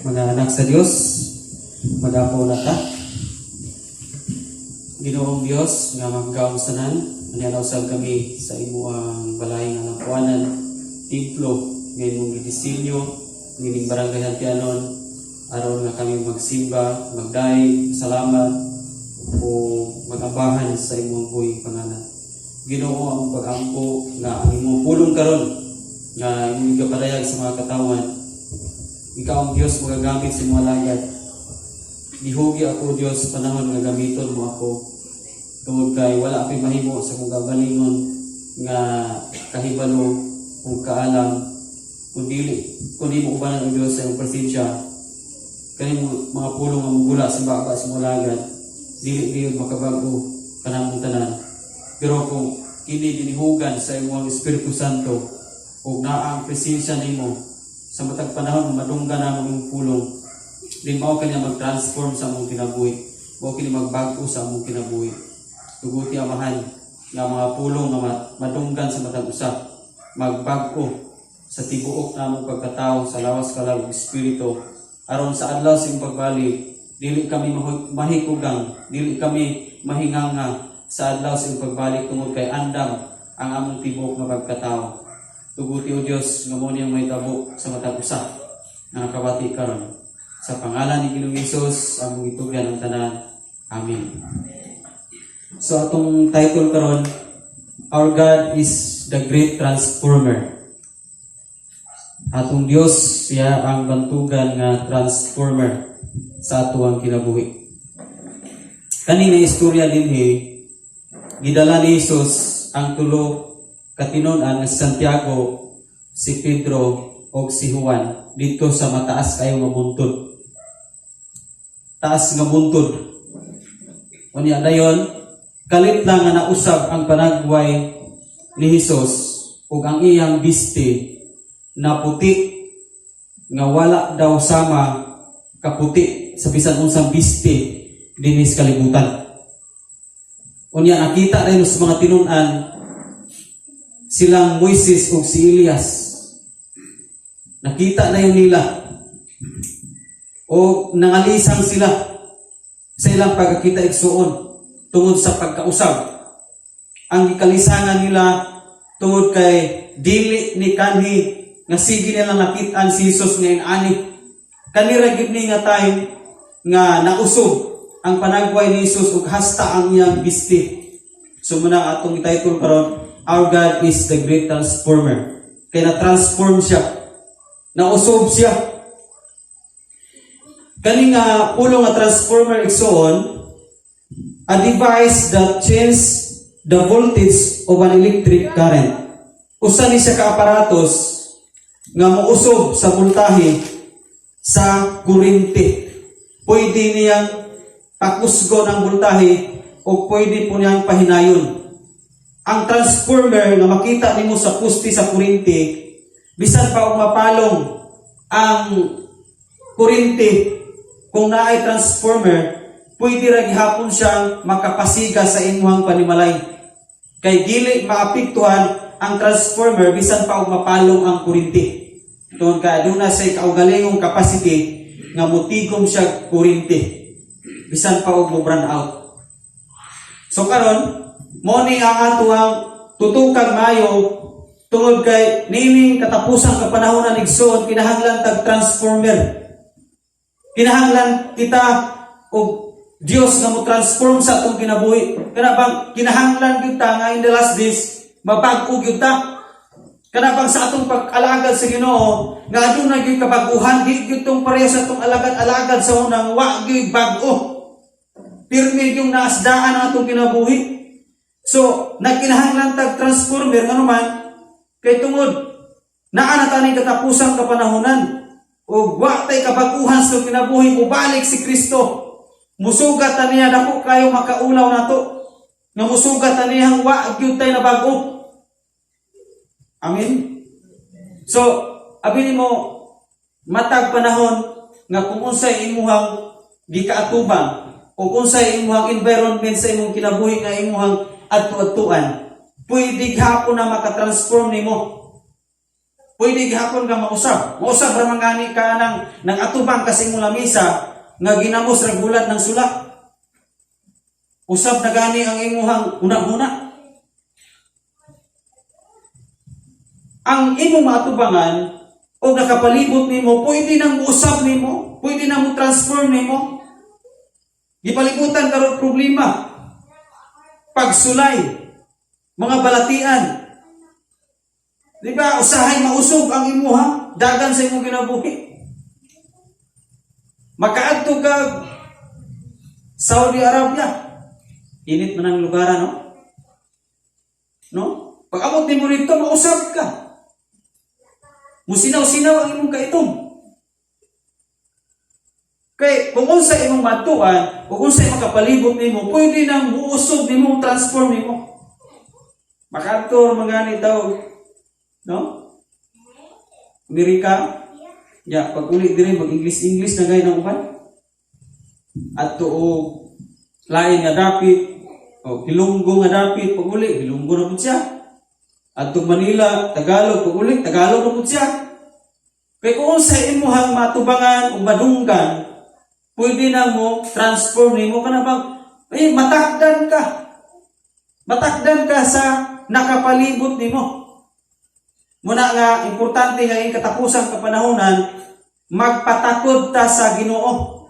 Mga anak sa Dios, mag-ampo na ta. Ginoong Dios nga makagagahom sa tanan, ania usab kami sa imong balay nga lampuanan, templo nga imong gidisenyo ngining Barangay Hantianon aron nga kami magsimba, magdayeg, salamat o magambahan sa imong buhing pangalan. Ginoo, ang pag-ampo nga ang imong pulong karon nga imong gipadayag sa mga katawan, ikaw ang Dios magagamit sa imong alagad. Gihugi ako, Dios, panahon nga gamiton mo ako tungod kay wala ako'y mahimo sa akong kaugalingon nga kahibalo o kaalam kung dili kung di mo ubanan ang Dios sa imong presensya. Kani mga pulong nga mugula sa baba sa imong alagad, dili gayud makabag-o kanamong tanan, pero kung kini ginihugan sa imong Espiritu Santo ug naa ang presensya nimo sa matag panahon madunggan namo imong pulong din, mao kanya mag-transform sa among kinabuhi, mao kini magbag-o sa among kinabuhi. Tuguti, Amahan, nga mga pulong nga madunggan sa matag usa magbag-o sa tibuok namong pagkatao sa lawas, kalag ug espiritu, aron sa adlaw sa imong pagbalik dili kami mahikugang, dili kami mahinganga sa adlaw sa imong pagbalik tungod kay andam ang among tibuok nga pagkatao. Tuguti, O Dios, nga mao niyang mahitabo sa matag usa nga nakabati karon. Sa pangalan ni Ginoong Hesus among gitugyan ang tanan. Amen. So atong title karon, "Our God is the Great Transformer." Atong Dios, siya ang bantugan nga transformer sa atuang kinabuhi. Kani nga istorya dinhi, gidala ni Jesus ang tulo ka tinun-an nga si Santiago, si Pedro ug si Juan didto sa mataas kayo nga buntod. Taas nga buntod. Unya dayon, kalit lang nga nausab ang panagway ni Hesus ug ang iyang bisti na puti nga wala daw sama kaputi sa bisan unsang bisti dinhi sa kalibutan. Unya nakita rin sa mga tinun-an silang Moises ug si Elias. Nakita na yun nila. O nangalisang sila sa ilang pagkakita, igsuon, tungod sa pagkausab. Ang gikalisangan nila tungod kay dili ni kanhi nga sige nila nakitaan si Jesus ngayon ani. Kanira gid ni nga time nga nausob ang panagway ni Jesus ug hasta ang iyang bisti. So muna atong title karon, "Our God is the Great Transformer." Kay na-transform siya. Nausob siya. Kani nga pulong nga transformer, igsuon, a device that change the voltage of an electric current. Usa ni siya ka aparatos nga muusob sa voltahe sa kuryente. Pwede niyang pakusgon ang voltahe o pwede po niyang pahinayon. Ang transformer nga makita nimo sa poste sa kuryente, bisan pa og mapalong ang kuryente, kung naay transformer, pwede ra gihapon siyang makapasiga sa imuhang panimalay. Kay dili maapektuhan ang transformer bisan pa og mapalong ang kuryente. Tungod kay aduna sa kaugalingong capacity nga mutigom siya kuryente bisan pa og mo brown out. So karon, mo ni ang atuang tutukang mayo tungod kay niining katapusang kapanahonan, igsoon, kinahanglan tag transformer. Kinahanglan kita og Dios nga mo transform sa atong kinabuhi. Kana bang kinahanglan kita nga in the last days mabag-o gyud ta. Kana bang sa atong pag-alagad sa Ginoo nga aduna gyud kabag-uhan, di gyud tong pareha sa atong alagad-alagad sa unang wa gyud bag-o. Pirmi yung naasdaan ang atong kinabuhi. So, nagkinahanglan tag transformer ngano man kay tungod naa na taning katapusang kapanahonan ug wa tay kabag-uhan sa kinabuhi, mubalik si Kristo. Musugat ta niya, dako kayo makaulaw nato. Nga musugat ta niya, wa gyud tay nabag-o. Amen. So, abi nimo matag panahon nga kung unsay imuhang gikaatubang o kung unsay imuhang environment sa imong kinabuhi nga imuhang adtu-adtuan, pwede gihapon na makatransform nimo. Pwede gihapon ka mausab. Mausab ra man gani ka nang atubang kasi imong lamisa nga ginamos ra gulat ng sula. Usab na gani ang imuhang una-una. Ang imong maatubangan o nakapalibot nimo, pwede nang muusab nimo, pwede nang mo transform nimo. Gipalibutan karon problema. Pagsulay, mga balatian. Di ba, usahay mausog ang imuha, dagan sa imong kinabuhi. Makaadto ka Saudi Arabia. Init man ang lugar, no? No? Pag abot nimo rito, mausab ka. Musinaw-sinaw ang imong kaitom. Kay kung unsa imong matuan o unsa imong kapalibot nimo, pwede nang muusog nimo, transform nimo. Makaadto mga ni daw, no? Amerika, ya, pag uli diri mag English English na gay ng uban. Adto og lain nga dapit, o Hilonggo nga dapit, pag uli Hilonggo na pud siya. Adto Manila, Tagalog, pag uli Tagalog na pud siya. Kay kung unsa imuhang matubangan o madunggan, pwede na mo transform nimo kana bang eh matakdan ka. Matakdan ka sa nakapalibot nimo. Muna nga importante nga ing katapusang kapanahonan, magpatakod ta sa Ginoo.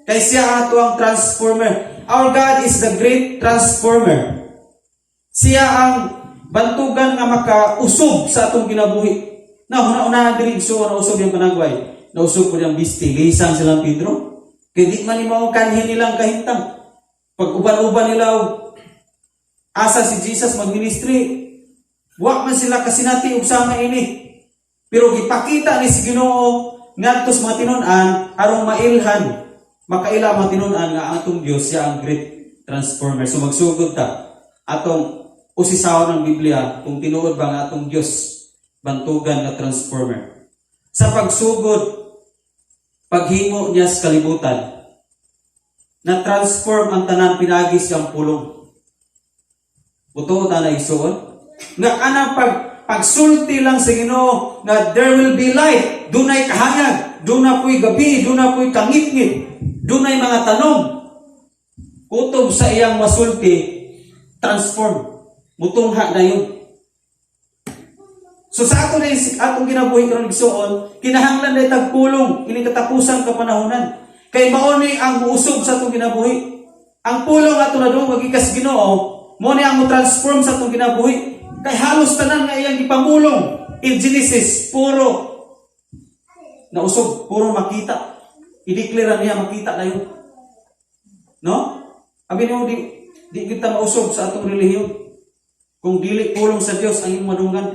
Kay siya ato ang transformer. Our God is the great transformer. Siya ang bantugan nga makausog sa atong kinabuhi. Na una-una diri so nausog yung panagway. Nausog po yung bisti, lisang silang Pedro. Kay di man ni mao kanhi nilang kahimtang. Pag uban-uban nila og asa si Jesus magministry, wa man sila kasinati og sama ini. Pero gipakita ni si Ginoo ngadto sa mga tinun-an aron mailhan, makaila ang mga tinun-an nga ang atong Dios, siya ang great transformer. So magsugod ta atong usisawon ng Biblia kung tinuod ba nga atong Dios bantugan nga transformer. Sa pagsugod, paghimo niya sa kalibutan, na transform ang tanan pinagi siyang pulong. Buto ta na, igsuon. Nga kanang pagsulti lang sa Ginoo nga "There will be light," dunay kahayag, duna po'y gabi, duna po'y kangitngit, dunay mga tanom. Kutob sa iyang masulti, transform. Mutungha na yun. So sa ato na atong kinabuhi karon, igsuon, kinahanglan na tag pulong ini katapusang kapanahonan. Kay mao ni ang muusog sa atong kinabuhi. Ang pulong ato na dungog gikas Ginoo, mao ni ang mo-transform sa atong kinabuhi. Kay halos tanan nga iyang gipamulong in Genesis, puro nausog, puro makita. I-declare niya, makita na yun. No? Abi nimo, di kita mausog sa atong relihiyon kung dili pulong sa Dios ang imong madunggan.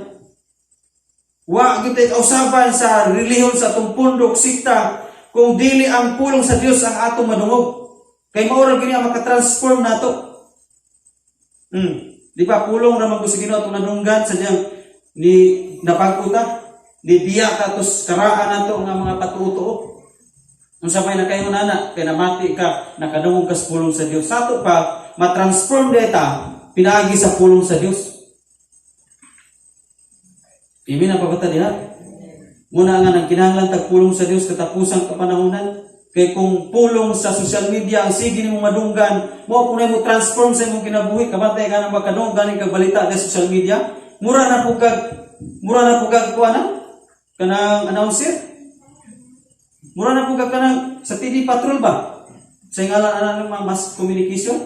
Wa kita kausaban sa relihiyon sa atong pundok, sikta, kung dili ang pulong sa Dios ang atong madungog. Kay mao ra gini ang makatransform nato. Di ba pulong ra man sa Ginoo atong nadunggan sa diyang ni nabag-o ta, ni biya ta tos karaan nato nga mga patuo-tuo. Unsa may nakaingon ana kay namati ka, nakadungog ka sa pulong sa Dios. Sa ato pa matransform deta pinaagi sa pulong sa Dios. Amen ang pabata diha. Muna nga nang kinahanglan tag pulong sa Dios katapusang kapanahonan. Kay kung pulong sa social media ang sige nimo madunggan, mo po na mo transform sa imong kinabuhi. Kabantay ka na magkadunggan gani kag balita sa social media, mura na po kag kuana kanang announcer. Mura na po kag kanang sa TV Patrol ba? Sa ngalan ana ng mga mass communication.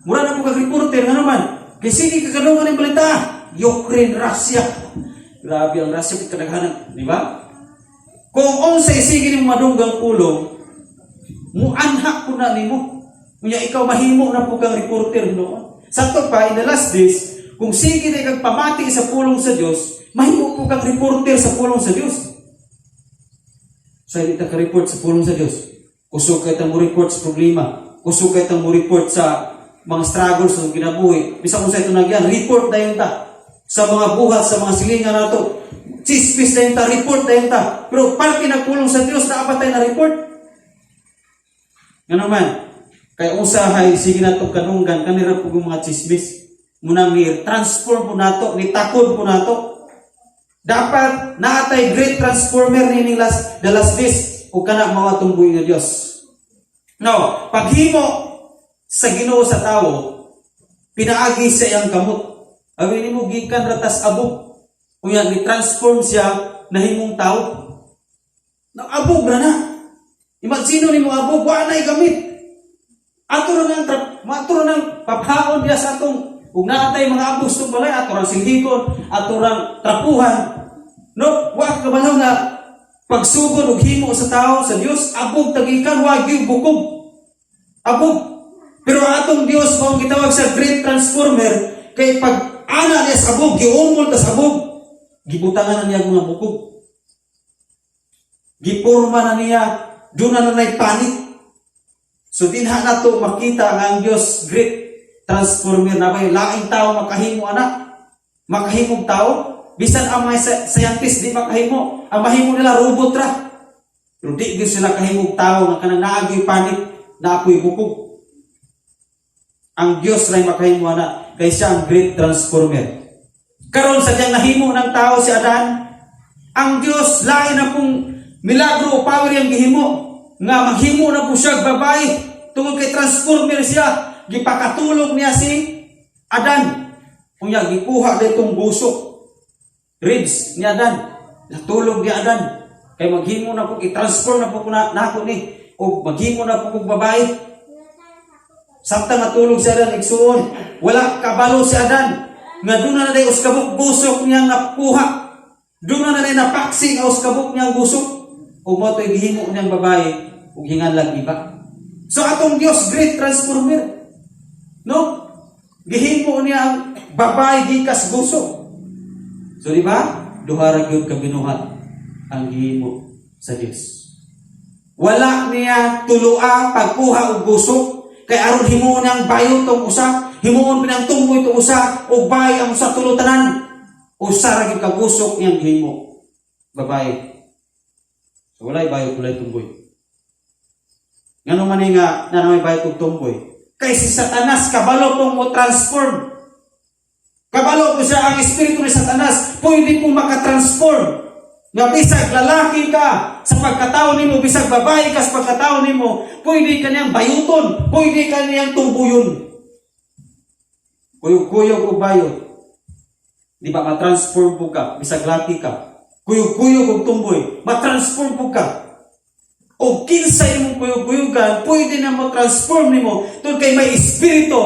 Mura na po kag reporter nga naman. Kay sige ka kadunggan ng balita. Ukraine, Russia. Grabe ang Russia kadaghanan, di ba? Kung unsay sige nimo madunggang pulong, muanha ko na nimo. Unya ikaw mahimo na po kang reporter noon. Sakto pa, in the last days, kung sige na kang pamati sa pulong sa Dios, mahimo po kang reporter sa pulong sa Dios. So, hindi ta ka-report sa pulong sa Dios. Kusog kay mo report sa problema. Kusog kay mo report sa mga struggles sa kinabuhi. Bisan kung sa ito nagyan, report na yun ta. Sa mga buhat, sa mga silingan nato. Chismis na yun ta, report na yun ta. Pero parte ng pulong sa Dios, naa tay na report. Nga naman, kay usahay, sige na itong kadunggan, kanira po yung mga chismis. Munang ni transform po nato, ni takod po nato. Dapat naatay great transformer nining the last days ug kana mao atong buhi nga Dios. No, paghimo sa Ginoo sa tawo, pinaagi sa iyang kamot. Abi nimo, gikan ra tas abog. Unya gi-transform siya, nahimong tao. No, abog ra na. Imagine nimo, abog, wa nay gamit. Ato ra nang papaon diya sa atong ug naatay mga abog sa balay, ato rang silhikon, ato rang trapuhan. No, wa ka kabalo nga pagsugod og himo sa tao sa Dios, abog ta gikan, wa gyud bukog. Abog. Pero ang atong Dios mao gitawag sa great transformer kay pag ana niya sa abog, giumol ta sa abog, gibutangan na niya ang mga bukog. Giporma na niya, doon na nanay panit. So dinha na to makita nga ang Dios great transformer na bay laing tao makahimo ana. Makahimong tao, bisan ang mga scientist di makahimo. Ang mahimo nila, robot ra. Pero di gyud sila kahimong tao nga kanang naagoy panit, naapoy bukog. Ang Dios ray makahimo ana kay siya ang great transformer. Karon, sa diyang nahimo ng tao si Adan, ang Dios lain na pong milagro o power yang gihimo nga maghimo na po siya og babae tungod kay transformer siya. Gipakatulog niya si Adan, unya gikuha ditong gusok, ribs ni Adan. Natulog ni Adan kay maghimo na po, i-transform na po ko na nako ni o maghimo na po kog babae. Samtang natulog si Adan, igsuon, wala kabalo si Adan nga doon na na uskabok gusok niyang nakuha. Doon na na napaksi nga uskabok niyang gusok. O mo to'y gihimo niyang babae ug hinganlag iba. So atong Dios great transformer. No? Gihimo niya ang babae gikas gusok. So di ba? Duha ra gyud ka binuhat ang gihimo sa Dios. Wala niya tulua pagkuha og gusok kay aron himuon niyang bayo tong usa, himuon pinang tumboy tong usa ug bay ang usa, tulo tanan. Usa ra gyud ka gusok niyang gihimo. Babae. So walay bayo, walay tumboy. Ngano man ni nga na may bayot ug tumboy? Kay si Satanas kabalo pong mo transform. Kabalo po siya, ang espiritu ni Satanas, pwede pong makatransform. Nga bisag lalaki ka sa pagkatao nimo, bisag babae ka sa pagkatao nimo, pwede ka niyang bayuton, pwede ka niyang tumbuyon. Kuyog-kuyog og bayot. Di ba matransform po ka, bisag laki ka. Kuyog-kuyog og tumboy, matransform po ka. O kinsa imong kuyog-kuyugan, pwede na mo transform nimo tungod kay may espiritu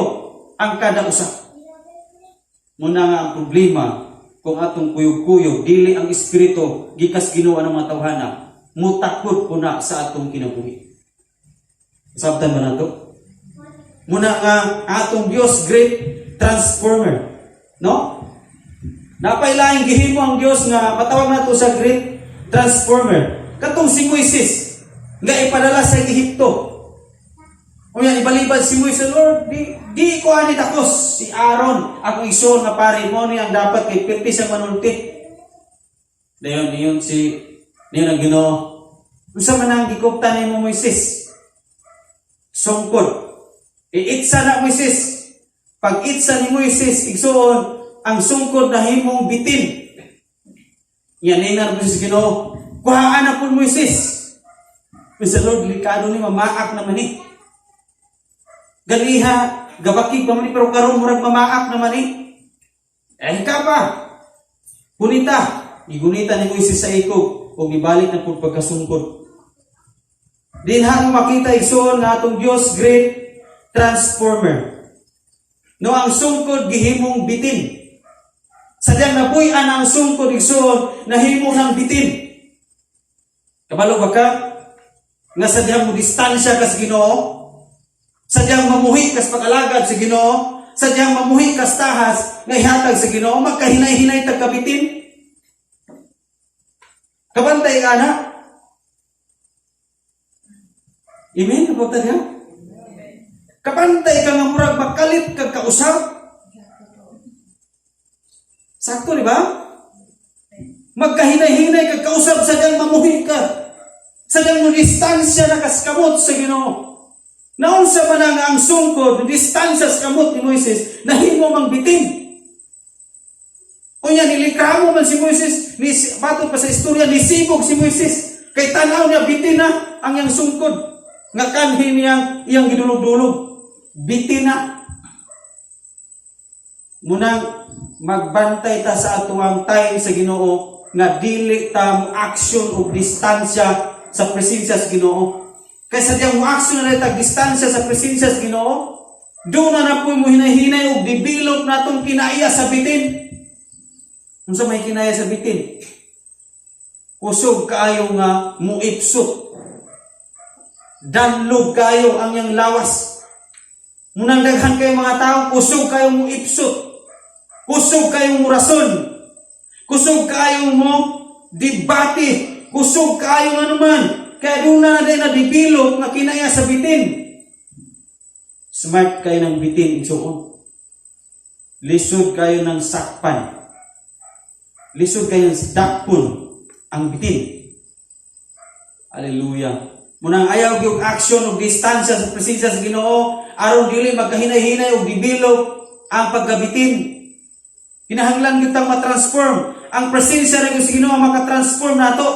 ang kada usa. Muna nga ang problema kung atong kuyog-kuyog, dili ang espiritu gikas Ginoo ng mga tawhana, mutakod po na sa atong kinabuhi. Sabtan ba nato? Muna nga atong Dios great transformer. No? Napailaing gihimo ang Dios nga matawag nato sa great transformer. Katong si Moises nga ipadala sa Ehipto. Unya ibalibad si Moises, "Lord, di ko ani takos si Aaron, akong igsoon nga pari mo ni ang dapat kay pirti siyang manulti." Dayon niyon si niyon ang Ginoo. "Unsa man ang gikuptan nimo, Moises?" "Sungkod." "Iitsa na, Moises." Pag itsa ni Moises, igsuon, ang sungkod na himong bitin. Yan ni Moises Ginoo. "Kuhaan na po, Moises." Mr. Lord, delikado ni, mamaak naman ni. Ganiha, gabakig pa man ni, pero karon murag mamaak naman ni. Eh, ka pa. Gunita. Gigunita ni Moises sa ikog o gibalik na po pagkasungkod. Dinha mo makita, igsoon, nga atong Dios great transformer. No, ang sungkod gihimong bitin. Sadyang nabuy-an ang sungkod, igsoon, nahimo ng bitin. Kabalo ba ka nga sadyang mo distansya ka sa Ginoo? Sadyang mamuhi ka sa pag-alagad sa Ginoo? Sadyang mamuhi ka sa tahas nga ihatag sa Ginoo? Magkahinay-hinay tag kabitin? Kabantay ka na? Amen? Kapunta niya? Kabantay ka nga murag makalit kag kausap? Sakto, di ba? Magkahinay-hinay kag kausap sadyang mamuhi ka. Sadyang mo distansya na kas kamot sa Ginoo. Naunsa man ang sungkod, distansya sa kamot ni Moises, nahimo mang bitin. Unya nilikramo man si Moises, ni matod pa sa istorya, nisibog si Moises. Kay tanaw niya bitin na ang iyang sungkod. Nga kanhi niyang iyang gidulog-dulog. Bitin na. Munang magbantay ta sa atuang time sa Ginoo nga dili ta mo action og distansya sa presensya sa Ginoo. Kaysa diyang mo action na ta distansya sa presensya sa Ginoo, doon na na po mo hinay-hinay og develop natong kinaiya sa bitin. Unsa may kinaya sa bitin? Kusog kaayo nga muipsot. Danlog kaayo ang iyang lawas. Munang daghan kayo mga tao, kusog kayo mo ipsot. Kusog kayo mo rason. Kusog kayo mo debate. Kusog kayo nga naman. Kaya doon na din na develop nga kinaya sa bitin. Smart kayo ng bitin, igsuon. Lisod kayo ng sakpan. Lisod kayo ng dakpon ang bitin. Hallelujah. Munang ayaw gyud action og distansya sa presensya sa Ginoo aron dili magkahinay-hinay og develop ang pagkabitin. Kinahanglan gyud tang ma-transform ang presensya ra gyud sa Ginoo maka-transform nato.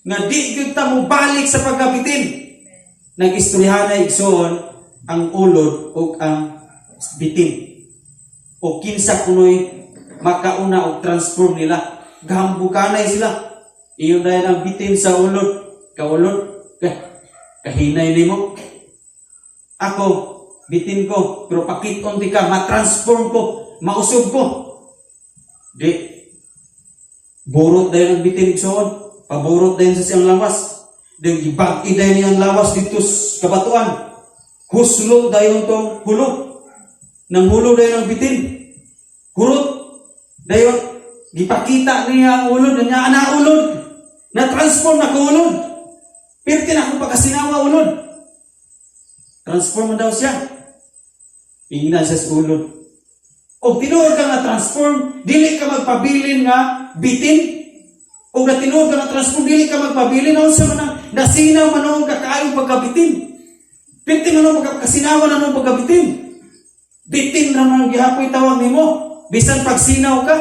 Nga di gyud ta mobalik sa pagkabitin. Nag-istoryahanay, igsoon, ang ulod ug ang bitin. O kinsa kunoy makauna og transform nila. Gahambukanay sila. Iyon dahil ang bitin sa ulod. Kaulod, kahinay nimo. Ako, bitin ko, pero pakit-on ti ka, ma-transform ko, mausog ko. Di, burot dahil ang bitin, igsoon. Paburot dahil sa siyang lawas. Di, gibag-i dahil niyang lawas dito sa kabatuan. Huslot dayon tong hulo. Nang hulo dayon ang bitin. Hurot. Dayon, gipakita niya ang ulod, na niya, ana ulod. Na-transform na ko ulod. Pirti na akong pagkasinawa ulod. Transform man daw siya. Ingnan siya sa ulod. O tinuod ka nga transform, dili ka magpabilin nga bitin. O na tinuod ka nga transform, dili ka magpabilin. Unsa man ang nasinaw man ang kakaayong pagkabitin. Pirti man ang pagkasinawa na nung pagkabitin. Bitin ra man gihapoy tawag nimo. Bisan pagsinaw ka.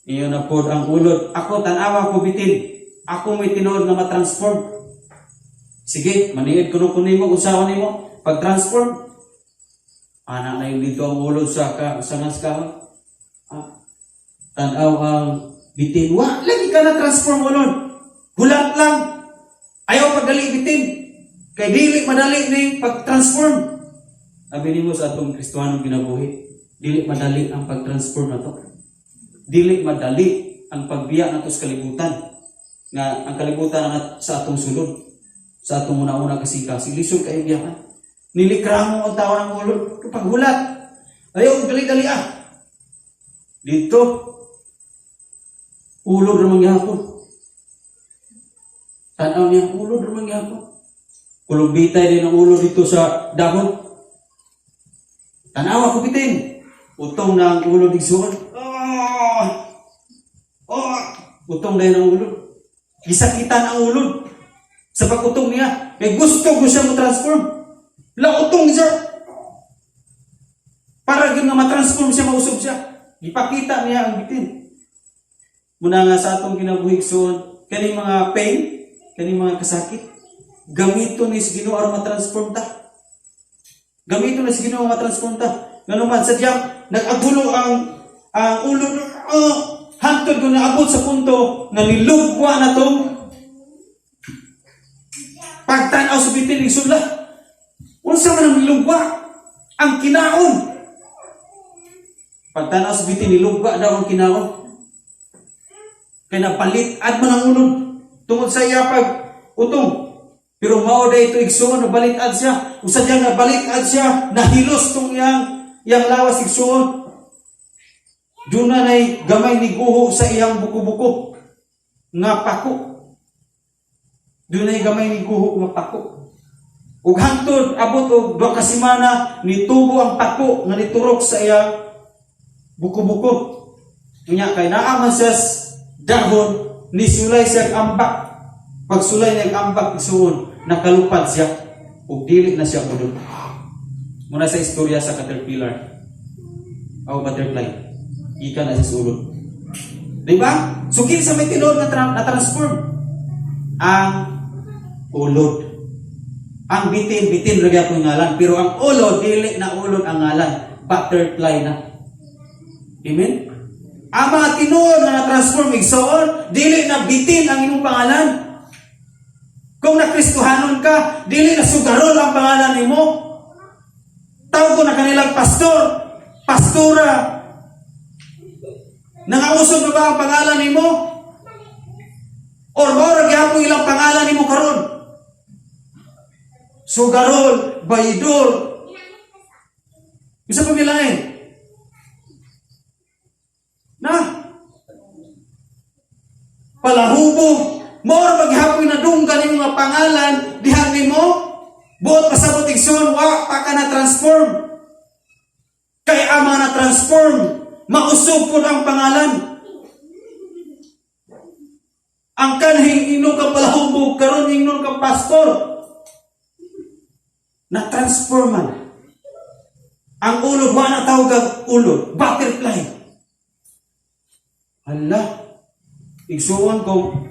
Iyon na pod ang ulod. Ako tan-awa ko bitin. Ako may tinuod nga ma-transform. Sige, maniid kuno ko nimo, usawa nimo pag-transform. Ana na yung dito ang ulod sa ka sa ngas kahoy. Ah, tan-aw ang bitin. Wa lagi ka na transform ulod. Hulat lang. Ayaw pagdali bitin. Kay dili madali ni pag-transform. Abi nimo sa atong Kristohanong kinabuhi, dili madali ang pag-transform nato. Dili madali ang pagbiya nato sa kalibutan. Nga ang kalibutan na sa atong sulod, sa atong una-una kasing-kasing. Lisod kayo biyakan. Nilikramo ang tao ng ulod. Kapag hulat, ayaw, dali-dali ah. Dito, ulod ramang gihapon. Tanaw niya, ulod ramang gihapon. Kulumbitay din ang ulo dito sa dahon. Tanawa ko bitin. Utong na ang ulo digsuon. Oh! Oh! Utong na ang ulo. Gisakitan ang ulo. Sa pag-utong niya. May gusto ko siya mo transform. La utong siya. Para gyud nga ma-transform siya, mausog siya. Gipakita niya ang bitin. Muna nga sa atong kinabuhi, igsoon, kani mga pain, kani mga kasakit, gamiton ni sa Ginoo aron ma-transform ta. Gamiton ni sa Ginoo ma-transform ta. Ngano man sadyang nag-agulo ang ulo, oh, hantod ko naabot sa punto nga nilugwa na tong pagtan-aw sa bitin isula. Unsa man ang nilugwa? Ang kinaon. Pagtan-aw sa bitin, nilugwa daw ang kinaon. Kay napalit-ad man ang ulod tungod sa iya pag utong. Pero mao day ito, igsuon, nabalit-ad siya. Usa diyang nabalit-ad siya, nahilos tong iyang lawas, igsuon. Doon na nay gamay ni guho sa iyang buko-buko nga pako. Doon ay gamay ni guho nga pako. Ug hangtod abot og 2 ka semana, nitubo ang pako nga niturok sa iyang buko-buko. Unya kay naa man siya dahon, nisulay siya ambak. Pagsulay niya ambak, igsuon, nakalupad siya ug dili na siya ulod. Muna sa istorya sa caterpillar o butterfly. Gikan na siya sa ulod. Di ba? So kinsa may tinuod na transform? Ang ulod. Ang bitin, bitin ra gyapon ngalan, pero ang ulod, dili na ulod ang ngalan, butterfly na. Amen? Ang mga tinuod na na-transform, igsoon, dili na bitin ang imong pangalan. Kung nakristohanon ka, dili na sugarol ang pangalan nimo. Tawag ko na kanilang pastor, pastora. Nangausog na ba ang pangalan nimo? Or mao ra gyapon ilang pangalan nimo karon? Sugarol, baydor. Isa pa bilain. Na. Palahubo. Mao ra maghapon na dunggan nimo nga pangalan diha nimo. Buot pasabot, igsoon, wa pa ka na transform. Kay ang mga na transform, mausog pud ang pangalan. Ang kanhing ingnon ka palahubog, karon ingnon ka pastor. Na transform man. Ang ulod, wa na tawag ang ulod, butterfly. Hala, igsuon ko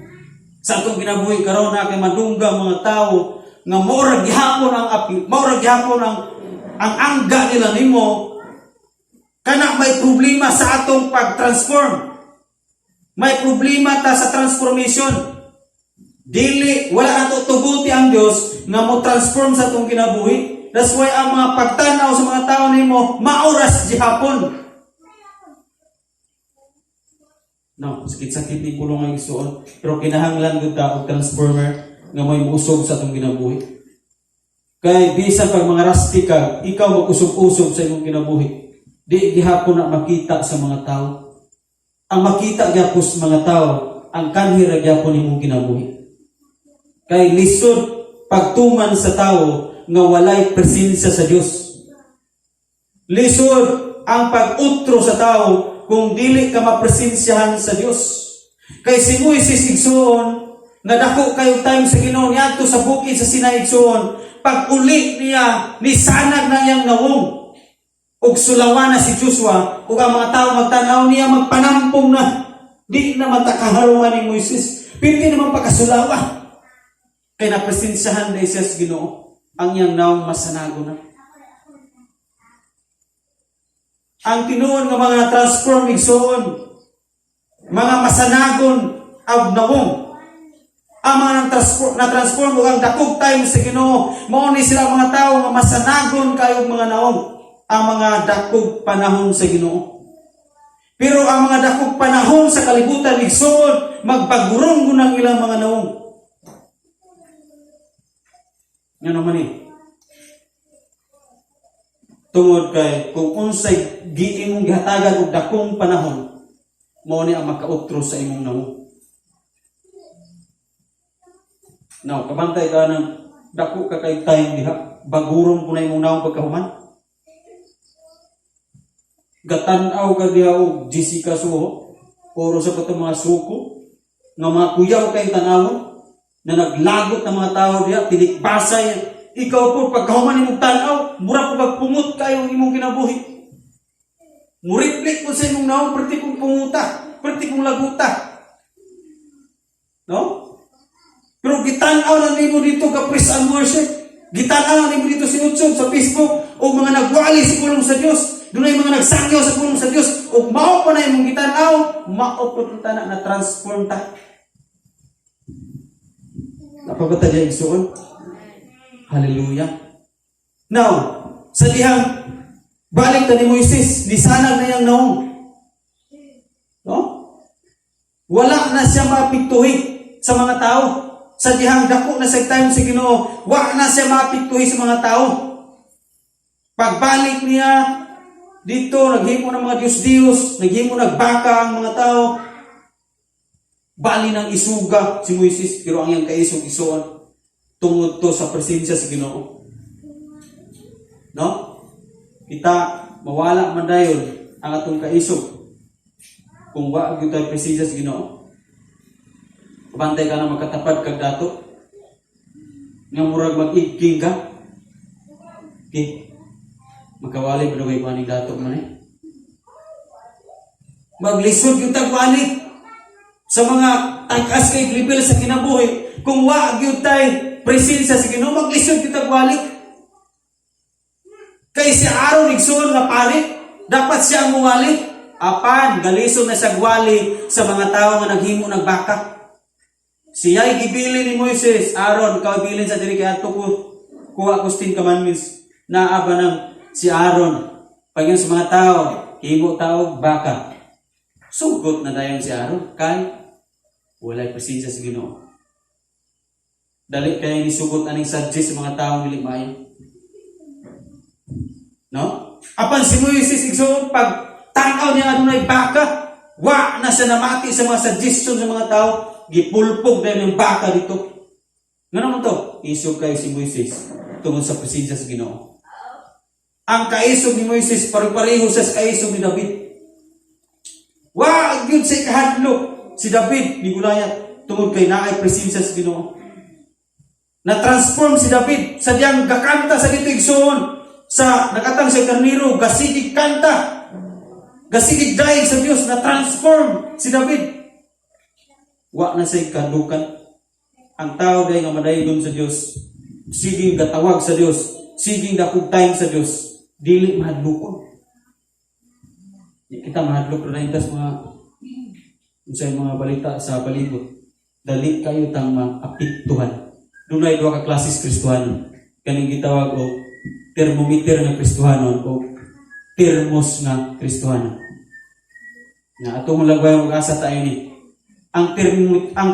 sa atong kinabuhi karon na kay madungga ang mga tao nga mao gihapon ang api, mao gihapon ang angga nila nimo, kana may problema sa atong pag-transform. May problema ta sa transformation. Dili wala nato tuguti ang Dios nga mo transform sa atong kinabuhi. That's why ang mga pagtanaw sa mga tao nimo mao ra gihapon. No, sakit-sakit ni pulong ang igsuon. Pero kinahanglan gud ta og transformer nga may muusog sa atong kinabuhi. Kay bisan pag mga rusty ka, ikaw mag-usog-usog sa imong kinabuhi. Di gihapon na makita sa mga tao. Ang makita gyapon sa mga tao, ang kanhi ra gyapon imong kinabuhi. Kay lisod pagtuman sa tao nga walay presensya sa Dios. Lisod ang pag-utro sa tao kung dili ka mapresensyahan sa Dios. Kay si Moises, igsuon, nga dako kayo time sa Ginoo niadto sa bukid sa Sinai, igsuon, pag uli niya, nisanag na iyang nawong. Ug sulawan na si Joshua, ug ang mga tao magtan-aw niya, magpanampong na. Di na matakaharungan ni Moises. Pwede naman pagkasulawa. Kay napresensyahan na siya sa Ginoo. Ang iyang naong masanago na. Ang tinuod nga mga transform, igsoon, mga masanagon ag nawong. Ang mga na-transform ug ang dakog time sa Ginoo, mao ni sila mga tao nga masanagon kayong mga naong, ang mga dakog panahon sa Ginoo. Pero ang mga dakog panahon sa kalibutan, igsoon, magbagurong ang ilang mga naong. Nga naman eh. Tungod kay kung unsay giimong gihatagan og dakong panahon, mao ni ang makautro sa imong nawong. Now, kabantay ka ng dako ka kay time diha, bagurong ko na imong nawong pagkahuman. Gatan-aw ka diha og Jessica Soho, oro sa patong mga suko, nga mga kuyaw kay tanawon, na naglagot ng mga tao diha, tinikbasay. Ikaw po, pagkahuman imong tanaw, mura po pagpungot kayo ang imong kinabuhi. Muriplik po sa imong naong, perti kong punguta, perti kong laguta. No? Pero gitanaw na nimo dito ka praise and worship. Gitanaw na nimo dito sa YouTube, sa Facebook, o mga nagwali sa pulong sa Dios. Dunay mga nagsangyaw sa pulong sa Dios. O mao pa na imong gitanaw, mao po na na transform ta. Napabata diya, igsuon? Hallelujah. Now, sa dihang balik ta ni Moises, nisanag na iyang naong. No? Wala na siya maapektuhi sa mga tao. Sa dihang dako na sa time sa Ginoo, wa na siya maapektuhi sa mga tao. Pagbalik niya dito, naghimo ng mga Diyos-Diyos, naghimo nagbaka ang mga tao. Bali ng isuga si Moises, pero ang iyang kaisog, igsuon, tungod to sa presensya sa Ginoo. No? Kita mawala man dayon ang atong kaisog kung wa gyud tayo presensya sa Ginoo. Kabantay ka na makatapad kag dato nga murag mag-igking ka. Okay. Magkawali pa kay paning dato man eh. Maglisod gyud tag wali sa mga tag-as kay level sa kinabuhi. Kung wa gyud tay presensya sa Ginoo, maglisod gyud tag wali. Kay si Aaron, igsoon, nga pari, dapat siya ang muwali. Apan, galisod na siya gwali sa mga tao nga naghimo ng baka. Siya'y gibilin ni Moises, "Aaron, ikaw bilin sa diri kay adto ko kuha ko 10 Commandments." Naa ba nang si Aaron? Pag sa mga tao, himo tao baka. Sugot na dayon si Aaron kay walay presensya sa Ginoo. Dali kay nisugot aning suggest sa mga tao dili maayo. No? Apan si Moises, igsoon, pag tanaw niya adunay baka, wa na siya namati sa mga suggestion sa mga tao, gipulpog na yung baka dito. Ngano man to? Isog kayo si Moises tungod sa presensya sa Ginoo. Ang kaisog ni Moises pare-pareho sa kaisog ni David. Wa gyud sa kahadlok si David ni Goliath tungod kay naay presensya sa Ginoo. Na-transform si David sa diyang gakanta sa dito, igsoon, sa nakatang sa karniro, gasigig kanta, gasigig dayeg sa Dios. Na transform si David, wa na say kadukan. Ang tao day nga madaygon sa Dios, siging gatawag sa Dios, siging dakog time sa Dios, dili mahadlokon. Di kita mahadlok na intas mga unsay mga balita sa palibot. Dali kayo tang maapektuhan. Dunay duha ka klases Kristohano, kaning gitawag og thermometer nga Kristohanon o thermos nga Kristohano. Na atong lagway og asa tayo ni ang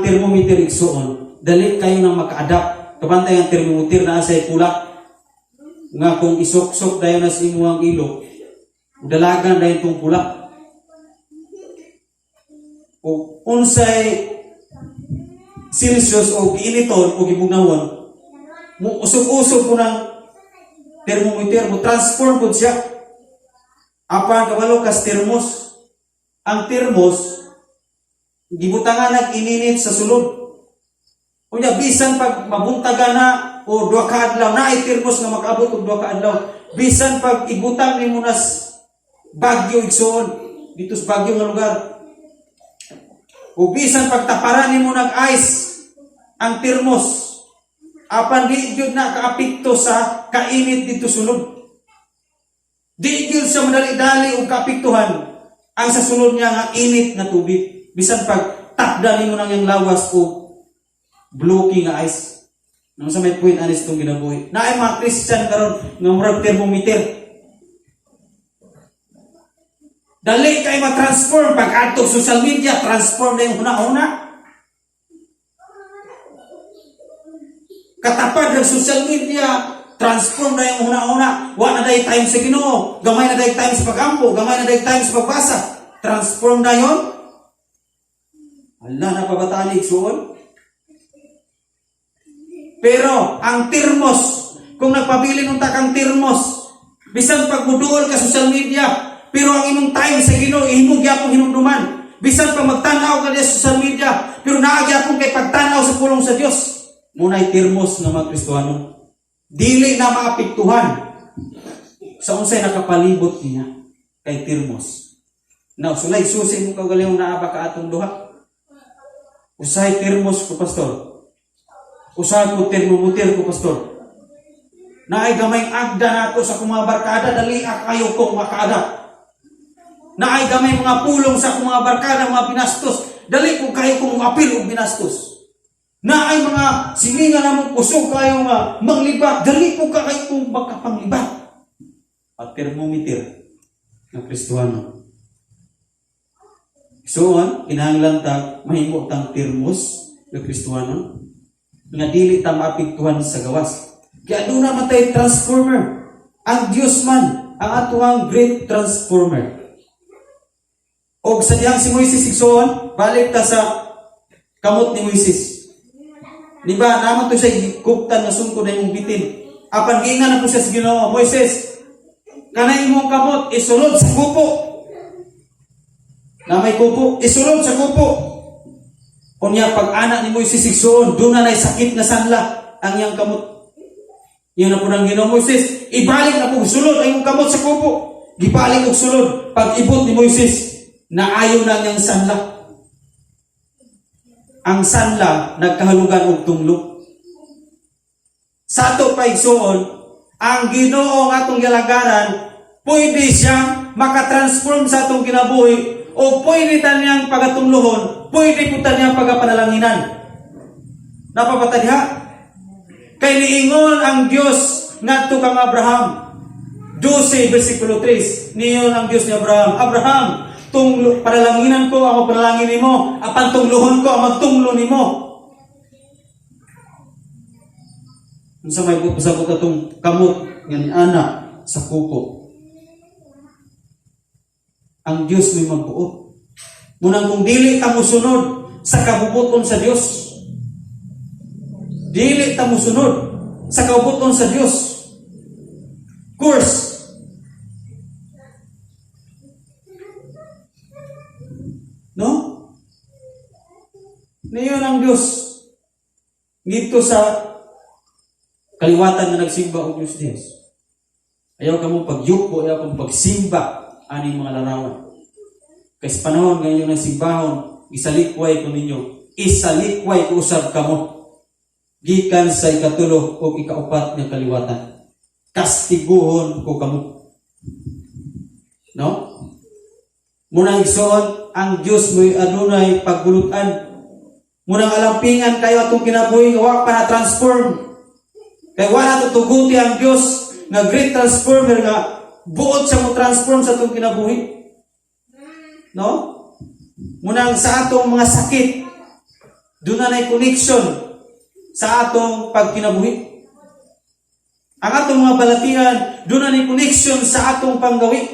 thermometer, igsuon, dali kayo nang maka-adapt. Kabantay ang thermometer na sa pula nga kung isuksok dayon na sa imong ilo, dalagan dayon tong pula. O unsay Celsius o giiniton o gibugnawon, mo usog-usog ko ng thermometer, mo transform po siya. Apan kabalo kas thermos. Ang thermos, gibutangan nag ininit sa sulod. Unya bisan pag mabuntagan na o 2 ka adlaw, naay thermos nga makaabot og 2 ka adlaw. Bisan pag ibutang nimo nas Baguio, igsoon, dito sa Baguio nga lugar. O bisan pag taparan nimo nag ice ang thermos, apan di gyud na kaapekto sa kainit dito sulod. Di gyud siya madali-dali og kaapektuhan ang sa sulod niya nga init nga tubig. Bisan pag takda nimo nang iyang lawas o blocky nga ice. Nang sa may point anis itong ginabuhi. Naay mga Christian karon nga murag thermometer. Dali kay ma-transform pag adto social media, transform na yung huna-huna. Katapad ng social media, transform na yung huna-huna. Wa na day time sa Ginoo, gamay na day time sa pagampo, gamay na day time sa pagbasa. Transform na yon. Ala na pabataan igsuon. Pero ang thermos, kung nagpabili nung takang thermos, bisan pag muduol ka social media, pero ang imong time sa Ginoo imo gyapon hinumduman. Bisan pag magtan-aw ka sa social media, pero naa gyapon kay pagtan-aw sa pulong sa Dios. Muna'y thermos nga mga Kristohano. Dili na maapektuhan sa unsay nakapalibot niya kay thermos. Now, sulay susi mo kaugalingong naa ba ka atong duha? Usahay thermos ko, pastor. Usahay ko thermometer ko, pastor. Naay gamay agda na ako sa akong mga barkada, dali kayo kong makaadapt. Naay gamay mga pulong sa akong mga barkada, mga binastos, dali ko kayo kong apil og binastos. Naay mga silingan namong kusog kayo nga manglibak, dali ko ka kayo kong makapanglibak. At thermometer ng Kristohano. So, kinahanglan ta mahimo tang thermos ng Kristohano nga dili ta maapektuhan sa gawas. Kaya doon naman tayo transformer. Ang Diyos man ang atuang great transformer. Og sa diyang si Moises, igsoon, balik ta sa kamot ni Moises. Di ba, naman to siya guptan nga sungkod na imong bitin. Apan giingan na po siya sa Ginoo, "Moises, kanay imong kamot isulod sa kupo." Na may kupo, isulod sa kupo. Unya pag ana ni Moises, igsoon, doon na sakit na sanla ang iyang kamot. Yan na po ng Ginoo, "Moises, ibalik na po sulod ang imong kamot sa kupo." Gibalik og sulod. Pag ibot ni Moises, Naayo na niyang sanla. Ang sanla nagkahulugan og tunglo. Sa ato pa, igsuon, ang Ginoo nga atong gilagaran, pwede siyang makatransform sa atong kinabuhi o pwede ta niyang pagatungluhon, pwede po ta niyang pagapanalanginan. Naa pa ba ta diha? Kay niingon ang Dios ngadto kang Abraham. 12 versikulo 3. Niingon ang Dios ni Abraham, "Abraham, tunglo, panalanginan ko ang panalangin nimo, apan tungluhon ko ang magtunglo nimo." Unsa may pasabot atong kamot nga ni ana sa kuko? Ang Dios may magbuot. Munang kung dili ta mosunod sa kabubuton sa Dios, dili ta mosunod sa kabubuton sa Dios. Course. No? Niyon ang Dios ngito sa kaliwatan nga nagsimba og Dios Dios. Ayaw kamo pagyuko, ayaw kamo pagsimba aning mga larawan. Kay sa panahon nga inyong nagsimbahon, isalikway ko ninyo, isalikway ko usab kamo gikan sa ikatulo o ikaupat nga kaliwatan. Kastiguhon ko kamo. No? Munang, igsoon, ang Dios mo'y adunay paggulutan. Munang alampingan kayo atong kinabuhi nga wa pa na transform. Kay wala to tuguti ang Dios nga great transformer nga buot siya mo transform sa atong kinabuhi. No? Munang sa atong mga sakit, doon na connection sa atong pagkinabuhi. Ang atong mga balatian, doon na connection sa atong panggawi.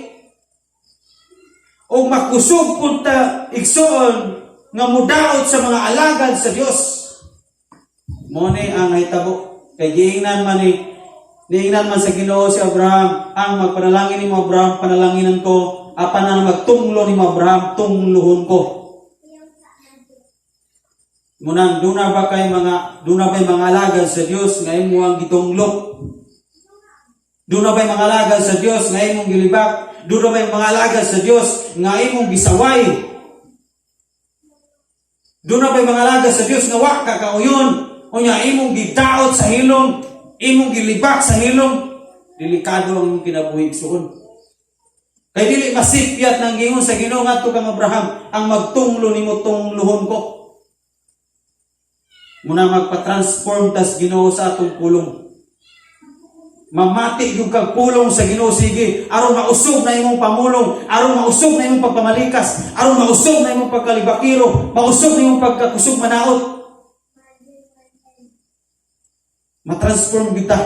O makusog pud ta, igsoon, nga mudaot sa mga alagad sa Dios. Mo ni ang nahitabo. Kay giingnan man ni niingnan man sa Ginoo si Abraham, "Ang magpanalangin nimo, Abraham, panalanginan ko, apan ang magtunglo nimo, Abraham, tungluhon ko." Munang duna ba mga alagad sa Dios nga imo ang gitunglo? Duna ba mga alagad sa Dios nga imong gilibak? Duna ba mga alagad sa Dios nga imong gisaway? Duna ba mga alagad sa Dios nga wa ka kauyon? Unya imong gidaot sa hilom, imong gilibak sa hilom? Delikado ang imong kinabuhi, igsuon. Kay dili masipyat nang giingon sa Ginoo ngadto kang Abraham, "Ang magtunglo nimo, tungluhon ko." Muna magpa-transform tas Ginoo sa atong pulong. Mamati yung kag pulong sa Ginoo, sige, aron mausog na imong pamulong, aron mausog na imong pagpamalikas, aron mausog na imong pagkalibakiro, mausog na imong pagkakusog manaot. Matransform kita.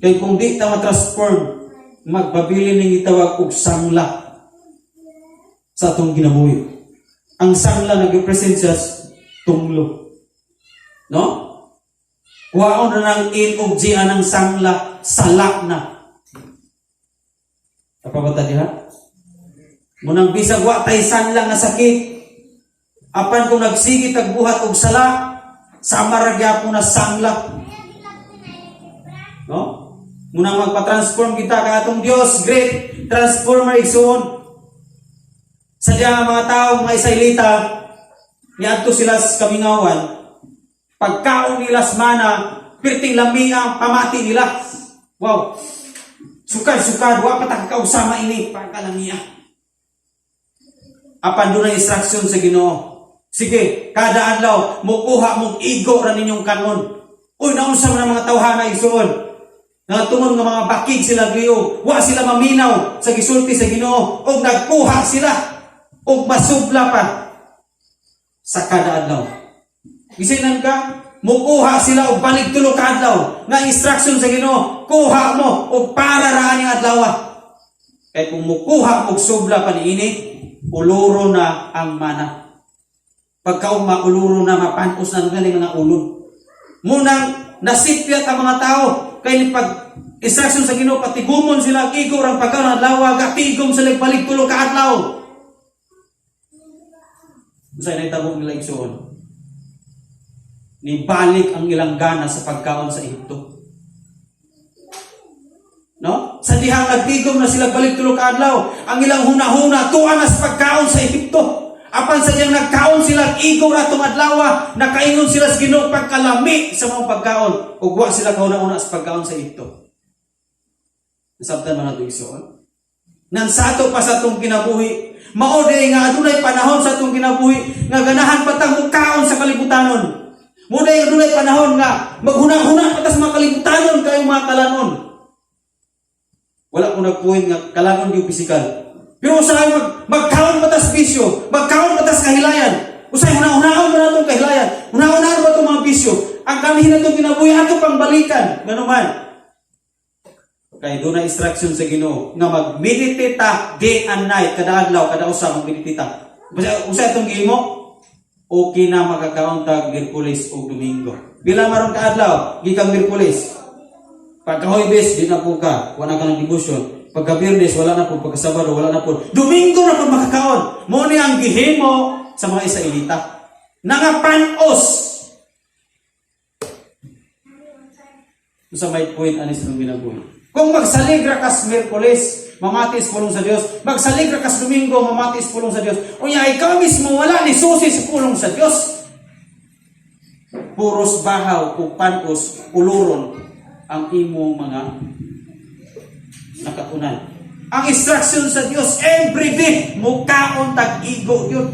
Kay kung di ta matransform, magpabili ning gitawag og sangla sa atong kinabuhi. Ang sangla nag-represent sa tunglo. No? Kuhaon na ng N og G anang sangla, sala na. Naa pa ba ta diha? Munang bisag wa tay sangla nga sakit, apan kung nagsige tag buhat og sala, sama ra gyapon na sangla. No? Munang magpa-transform kita kay atong Dios, great transformer, igsuon. Sadya nga mga tao, mga Israelita, niadto sila sa kamingawan, pagkaon nila sa mana, pirting lami ang pamati nila. Wow. Sukad-sukad, wa pa ta kakausama ini, pagkalamia. Apan doon ang instruction sa Ginoo. "Sige, kada adlaw, mukuha mong igo ra ninyong kanon." Uy, naunsa man ang mga tawhana, igsuon? Nga tungod nga mga bakig sila gliog, wa sila maminaw sa gisulti sa Ginoo, og nagkuha sila og masubla pa sa kada adlaw. Gisinan ka, mukuha sila og balik tulo ka adlaw. Nga instruction sa Ginoo, kuha mo og para ra aning adlaw. Kay kung mukuha og sobla pa niini, uluro na ang mana. Pagkaugma, uluro na, mapanos na ng mga ulon. Munang nasipyat ang mga tao kay ni pag instruction sa Ginoo, patigumon sila igo rang pagkaon adlaw, gatigom sila balik tulo ka adlaw. Unsay nahitabo nila, igsuon? Nibalik ang ilang gana sa pagkaon sa Ehipto. No? Sa dihang nagtigom na sila balik tulo ka adlaw, ang ilang hunahuna tuwa na sa pagkaon sa Ehipto. Apan sa dihang nagkaon sila igo ra tong adlaw, nakaingon sila sa Ginoo, pagkalami sa mga pagkaon ug wa sila kahuna-huna sa pagkaon sa Ehipto. Nasabtan man nato, igsoon? Nan sa ato pa sa atong kinabuhi, mao diay nga adunay panahon sa atong kinabuhi nga ganahan pa tang mukaon sa kalibutanon. Mao diay adunay panahon nga maghuna-huna pa ta sa mga kalibutanon kayong mga kalanon. Wala ko nagpuhin nga kalanon yung pisikal. Pero usahay magkaon pa tas bisyo, magkaon pa tas kahilayan. Usahay huna-hunaon ba natong kahilayan? Huna-hunaon ba itong mga bisyo? Ang kanhi natong kinabuhi, ato pang balikan. Ngano man? Kay doon na instruction sa Ginoo nga mag-meditate ta day and night, kada adlaw, kada usa mag-meditate ta. Basta usa itong gihimo, okay na makakaon tag Miyerkules o Domingo. Pila maron ka adlaw gikan Miyerkules? Pagka Huwebes, di na po ka, wala ka ng devotion. Pagka Biyernes, wala na po. Pagka Sabado, wala na po. Domingo na po makakaon. Mao ni ang gihimo sa mga Israelita. Nangapanos. Sa may point ani sa kinabuhi. Kung magsalig ra kas Miyerkules, mamati sa pulong sa Dios. Magsalig ra kas Domingo, mamati sa pulong sa Dios. Unya ikaw mismo wala ni susi sa pulong sa Dios. Puros bahaw o panos, uluron ang imo mga nakatunan. Ang instruction sa Dios every day, mukaon tag igo yun.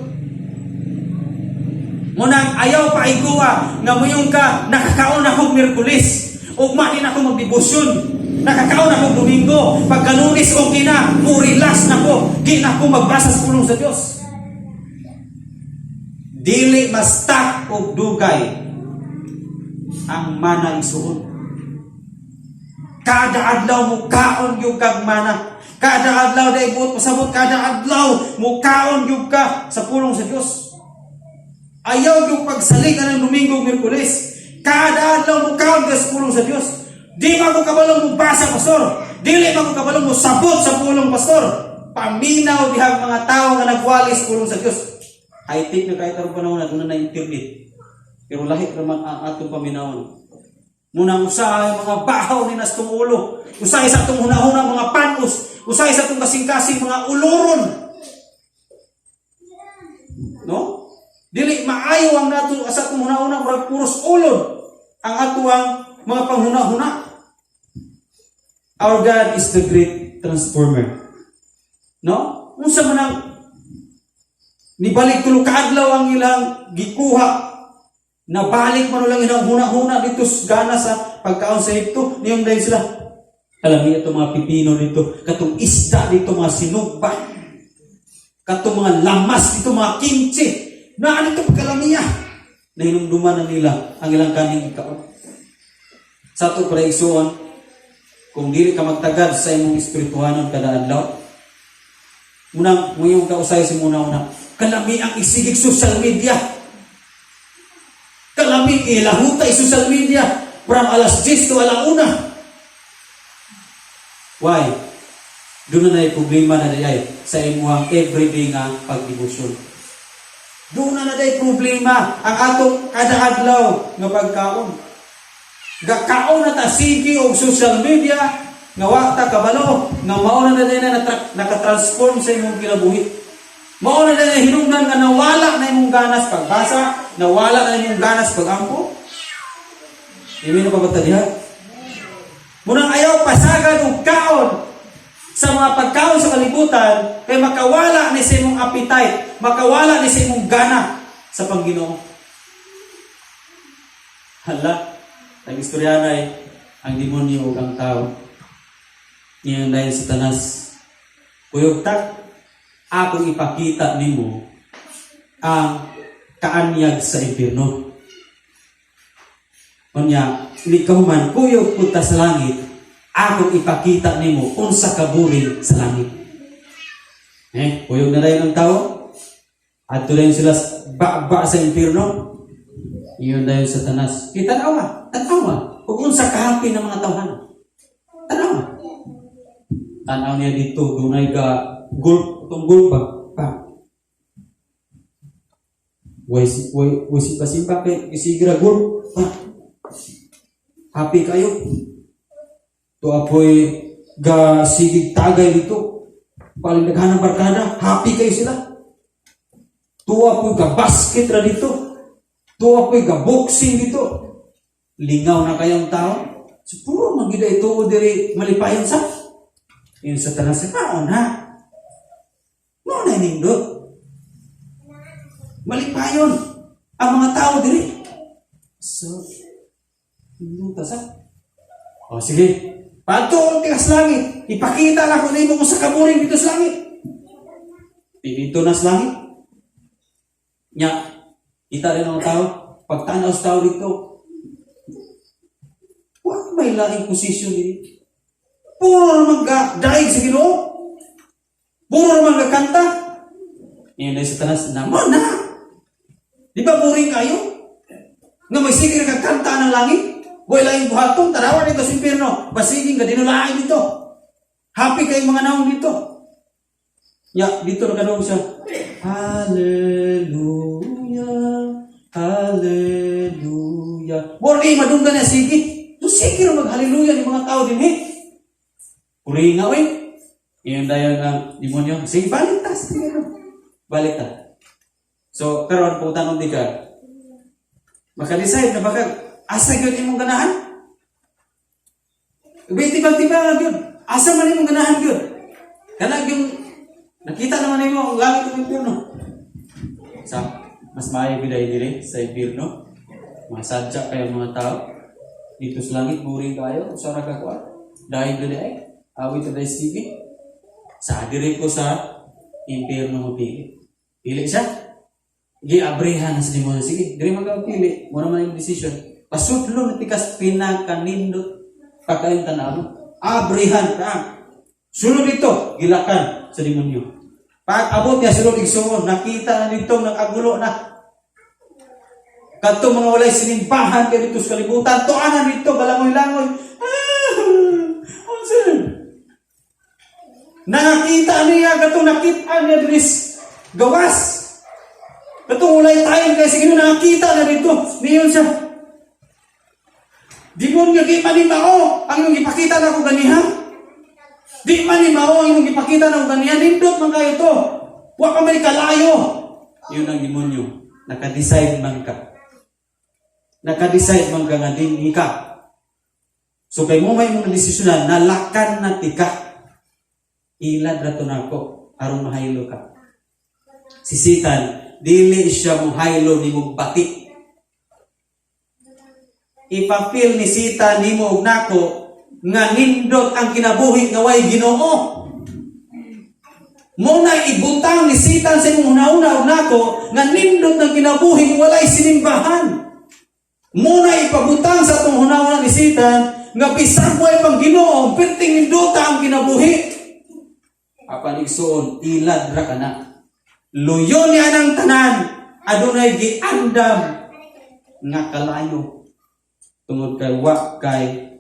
Munang ayaw pa iguwa nga moingon ka, nakakaon ako Miyerkules. Ugma din ako magdebosyon. Nakakaon ako Domingo. Pagka Lunes okay na, mo relax na ko. Di na ako magbasa sa pulong sa Dios. Dili ma-stuck og dugay ang mana, igsuon. Kada adlaw mo kaon gyud kag mana. Kada adlaw dai buot pasabot, kada adlaw mo kaon gyud ka sa pulong sa Dios. Ayaw yung pagsalig ng Domingo, Miyerkules. Kada adlaw mo kaon ka sa pulong sa Dios. Di man ko kabalo mo basa, pastor. Dili man ko kabalo mo sabot sa pulong, pastor. Paminaw dihang mga tao nga nagwali sa pulong sa Dios. High-tech na kahit aron panahon na doon na internet. Pero lahi raman ang atong paminawon. Munang usahay mga bahaw ni nas tong ulo. Usahay sa atong hunahuna mga panos. Usahay sa atong kasing-kasing mga uluron. No? Dili maayo ang nato sa atong hunahuna, murag puros ulod ang atuang mga panghunahuna. Our God is the great transformer. No? Unsa man ang nibalik tulo ka adlaw ang ilang gikuha, nabalik man lang ilang huna-huna dito sa gana sa pagkaon sa Ehipto. Niyong dahil sila alam niyo itong mga pipino dito, katong isda dito, mga sinugba, katong mga lamas dito, mga kimchi na ano ito pagkalamiya, nahinumduman na nila ang ilang kaning ikaon. Sa ato para, igsuon, kung dili ka magtagad sa imong espirituhanon kada adlaw, munang ngayong kausay sa muna una, kalami ang isigig social media, kalami ilahutay social media from alas 10 to alauna. Why? Doon na problema na diay sa imuhang everyday nga pagdebosyon. Doon na na problema ang atong kada adlaw nga pagkaon. Gakaon na ta sige og social media nga wa ta kabalo nga mao na na naka-transform sa imong kinabuhi. Mao na na hinungdan nga nawala na imong ganas pagbasa, nawala na imong ganas pagampo. Amen pa ba ta diha? Munang ayaw pasagan og kaon sa mga pagkaon sa kalibutan kay makawala ni sa imong appetite, makawala ni sa imong gana sa Panginoon. Hala, nag-istoryanay ang demonyo ug ang tao. Ngayon dahil sa Satanas, "Kuyog ta, akong ipakita nimo ang kaanyag sa impyerno. Unya, hindi ka human, kuyog punta sa langit, akong ipakita nimo unsa kaburing sa langit." Eh, kuyog na dayon ang tao. Adto dayon sila ba sa impyerno. Iyon dayon sa Satanas, "Kita tanawa, tanawa. Ug unsa kahapi ng mga tawhan. Tanawa." Tanaw niya dito, dunay ga gulp, itong gulp ba? Pa. Way, way, way simpa-simpa kay isigra gulp. Pa. Happy kayo. To apoy Ga sige tagay dito. Paling daghan ng barkada, happy kayo sila. Tuwa po ga basket ra dito. Tuwa po ga boxing dito. Lingaw na kayong tao. So, puro magida ito diri malipayon sa. Yun sa tanan sa kaon ha. Mao na nindot. Malipayon ang mga tao diri. So, nindot sa. O sige. Padto tikas langit. Ipakita lang ko nimo kung sa kaburing dito sa langit. Dito na sa langit. Nya, kita rin ang tao. Pagtanaw sa tao dito, wa may laing posisyon dito. Puro naman ga, daig sa Ginoo. Puro naman ga kanta. Ngayon na sa tanas, naman na. Di ba boring kayo? Nga may sige na kanta ng langit? Way laing buhaton, tarawan dito sa impyerno. Basiging ka, dinulain dito. Happy kayong mga naong dito. Ya, dito na kanong siya. Hallelujah, hallelujah. Mori, madunggan na, sige. So, sige na mag-hallelujah ni mga tao din, eh. Puri nga, eh. Ngayon dayon ang demonyo. Sige, balik ta. Sige, no. Balik ta. So, karon kung tanong di ka, maka-decide na baka, asa gyud imong ganahan? Tiba-tiba gyud. Asa man imong ganahan gyud? Kana yung nakita naman nimo ang langit ug impyerno. Sa mas maayo gyud ay diri sa impyerno. Masadya kayo mga tao. Dito sa langit boring kayo, usa ra ka kuan. Dahil dili ay awit ra sige. Sa diri ko sa impyerno mo pili. Pili siya. Giabrihan na sa demonyo. Sige, diri man ka pili. Mura man yung decision. Pasudlo na tikas pinakanindot pagkain tanaw. Abrihan ka. Sulod dito, gilakan sa demonyo. Pag abot niya sulod igsuon, nakita na dito nakagulo na. Kadto mga walay sinimbahan kay dito sa kalibutan, tuanan dito galangoy-langoy. Ah, unsa? Nakakita niya katong nakita niya diri gawas. Katong walay time kay sige nakakita na dito. Niyon siya. Demonyo, di man ni mao ang imong gipakita na ko ganiha. Di man ni mao ang imong gipakita na ko ganiha. Nindot man kayo to. Wa pa may kalayo. Yun ang demonyo. Naka-decide man ka. Naka-decide man ka nga dinhi ka. So kay mo may mga desisyonan, nalakan na tika. Ilad ra to nako aron mahaylo ka. Si Satan, dili siya mohaylo nimo bati. Ipa-feel ni Satan nimo og nako nga nindot ang kinabuhi nga way Ginoo. Mo na ibutang ni Satan sa imong hunahuna og nako nga nindot ang kinabuhi nga walay sinimbahan. Mo na ipabutang sa atong hunahuna ni Satan nga bisan way pang Ginoo, perting nindota ang kinabuhi. Apan igsuon, ilad ra ka na. Luyo niya ng tanan, adunay giandam nga kalayo tungod kay wa kay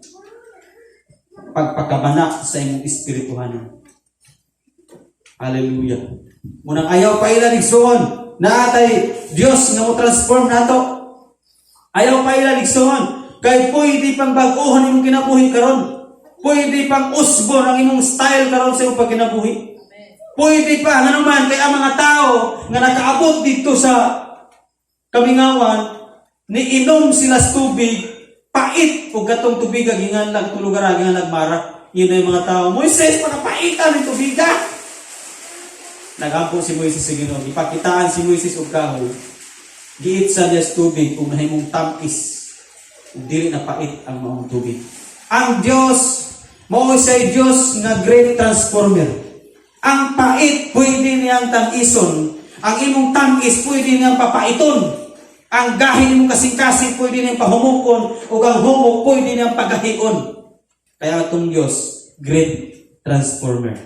pagpakabana sa imong espirituhanan. Hallelujah. Munang ayaw pa ila igsuon, naatay Dios nga mo transform nato. Ayaw pa ila igsuon, kay pwede pang bag-ohon imong kinabuhi karon. Pwede pang usbon ang imong style karon sa imong pagkinabuhi. Pwede pa, nga naman, kay ang mga tao nga nakaabot dito sa kamingawan, niinom sila sa tubig, pait o katong tubig ginganlag tulugar ginganlag Mara. Yun na yung mga tao, "Moises, pakapaitan ng tubiga." Nagampo si Moises sa Ginoo, gipakitaan si Moises og kahoy. Giitsa niya sa tubig ug nahimong tamis. Ug dili na pait ang maong tubig. Ang Dios mao siya Dios nga great transformer. Ang pait pwede niyang tamison, ang imong tamis pwede niyang papaiton. Ang gahi nimong kasing-kasing pwede niyang pahumukon ug ang humok pwede niyang pagahion. Kaya atong Dios great transformer.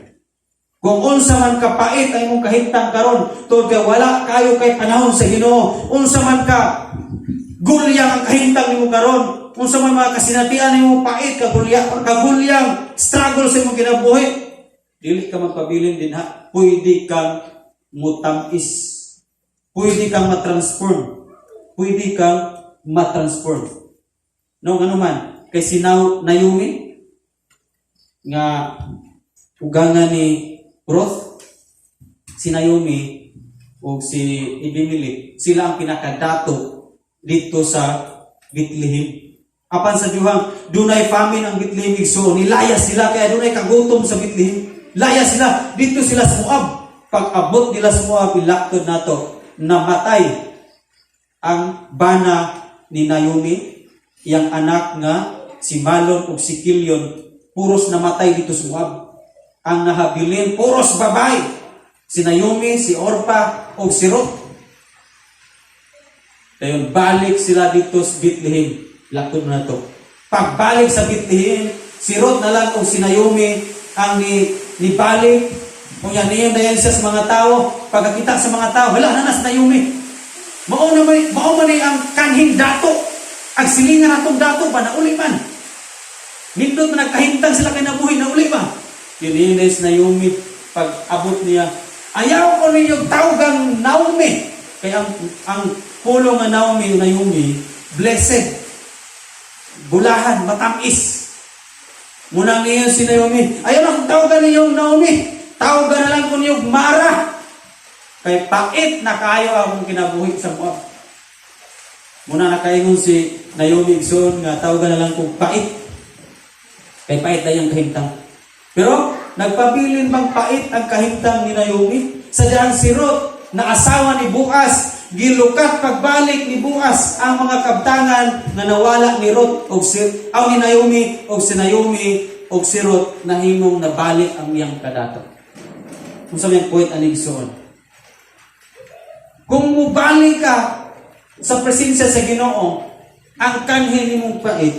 Kung unsa man kapait ang imong kahintang karon, tungod kay wala kayo kay panahon sa Ginoo, unsa man ka gulyang ang kahintang nimo karon, unsa man mga kasinatian nimo pait kagulya, kagulyang struggle sa imong kinabuhi, dili ka magpabilin dinha, pwede kang mutamis. Pwede kang matransform. Pwede kang matransform. No, ano man, kay si Naomi, Nga ugangan ni Ruth, si Naomi o si Elimelech, sila ang pinakadato dito sa Bethlehem. Apan sa dihang dunay famine ang Bethlehem, so nilaya sila kaya dunay kagutom sa Bethlehem. Laya sila dito sila sa Moab. Pag abot nila sa Moab, ilaktod nato, namatay ang bana ni Naomi, iyang anak nga si Malon ug si Kilion, puros namatay dito sa Moab. Ang nahabilin, puros babae. Si Naomi, si Orpa, ug si Ruth. Dayon balik sila dito sa Bethlehem. Laktod na to. Pagbalik sa Bethlehem, si Ruth na lang ug si Naomi ang ni balik. Kung yan niyon dayon siya sa mga tao, pagkakita sa mga tao, "Hala na na si Naomi. Mao na may mao man ni ang kanhing dato. Ang silingan natong dato ba nauli man. Nindot man nagkahimtang sila kay nabuhi, nauli ba?" Yun si Naomi pag abot niya. "Ayaw ko ninyo tawgang Naomi." Kaya ang pulong nga Naomi, Naomi, blessed. Bulahan, matamis. Munang niyo si Naomi, "Ayaw na kong tawagan ninyong Naomi. Tawagan na lang ko ninyong Mara. Kay pait na kayo akong kinabuhi sa Moab." Muna nakaingon si Naomi, igsoon, nga tawagan na lang kong pait. Kay pait na iyang kahimtang. Pero nagpabilin bang pait ang kahimtang ni Naomi? Sa dihang si Ruth na asawa ni Boaz, gilukat pagbalik ni Boaz ang mga kabtangan nga nawala ni Ruth og si aw ni Naomi, og si Naomi og si Ruth nahimong nabalik ang iyang kadato. Kung sa may point ani, igsoon. Kung mubalik ka sa presensya sa Ginoo, ang kanhi nimong pait,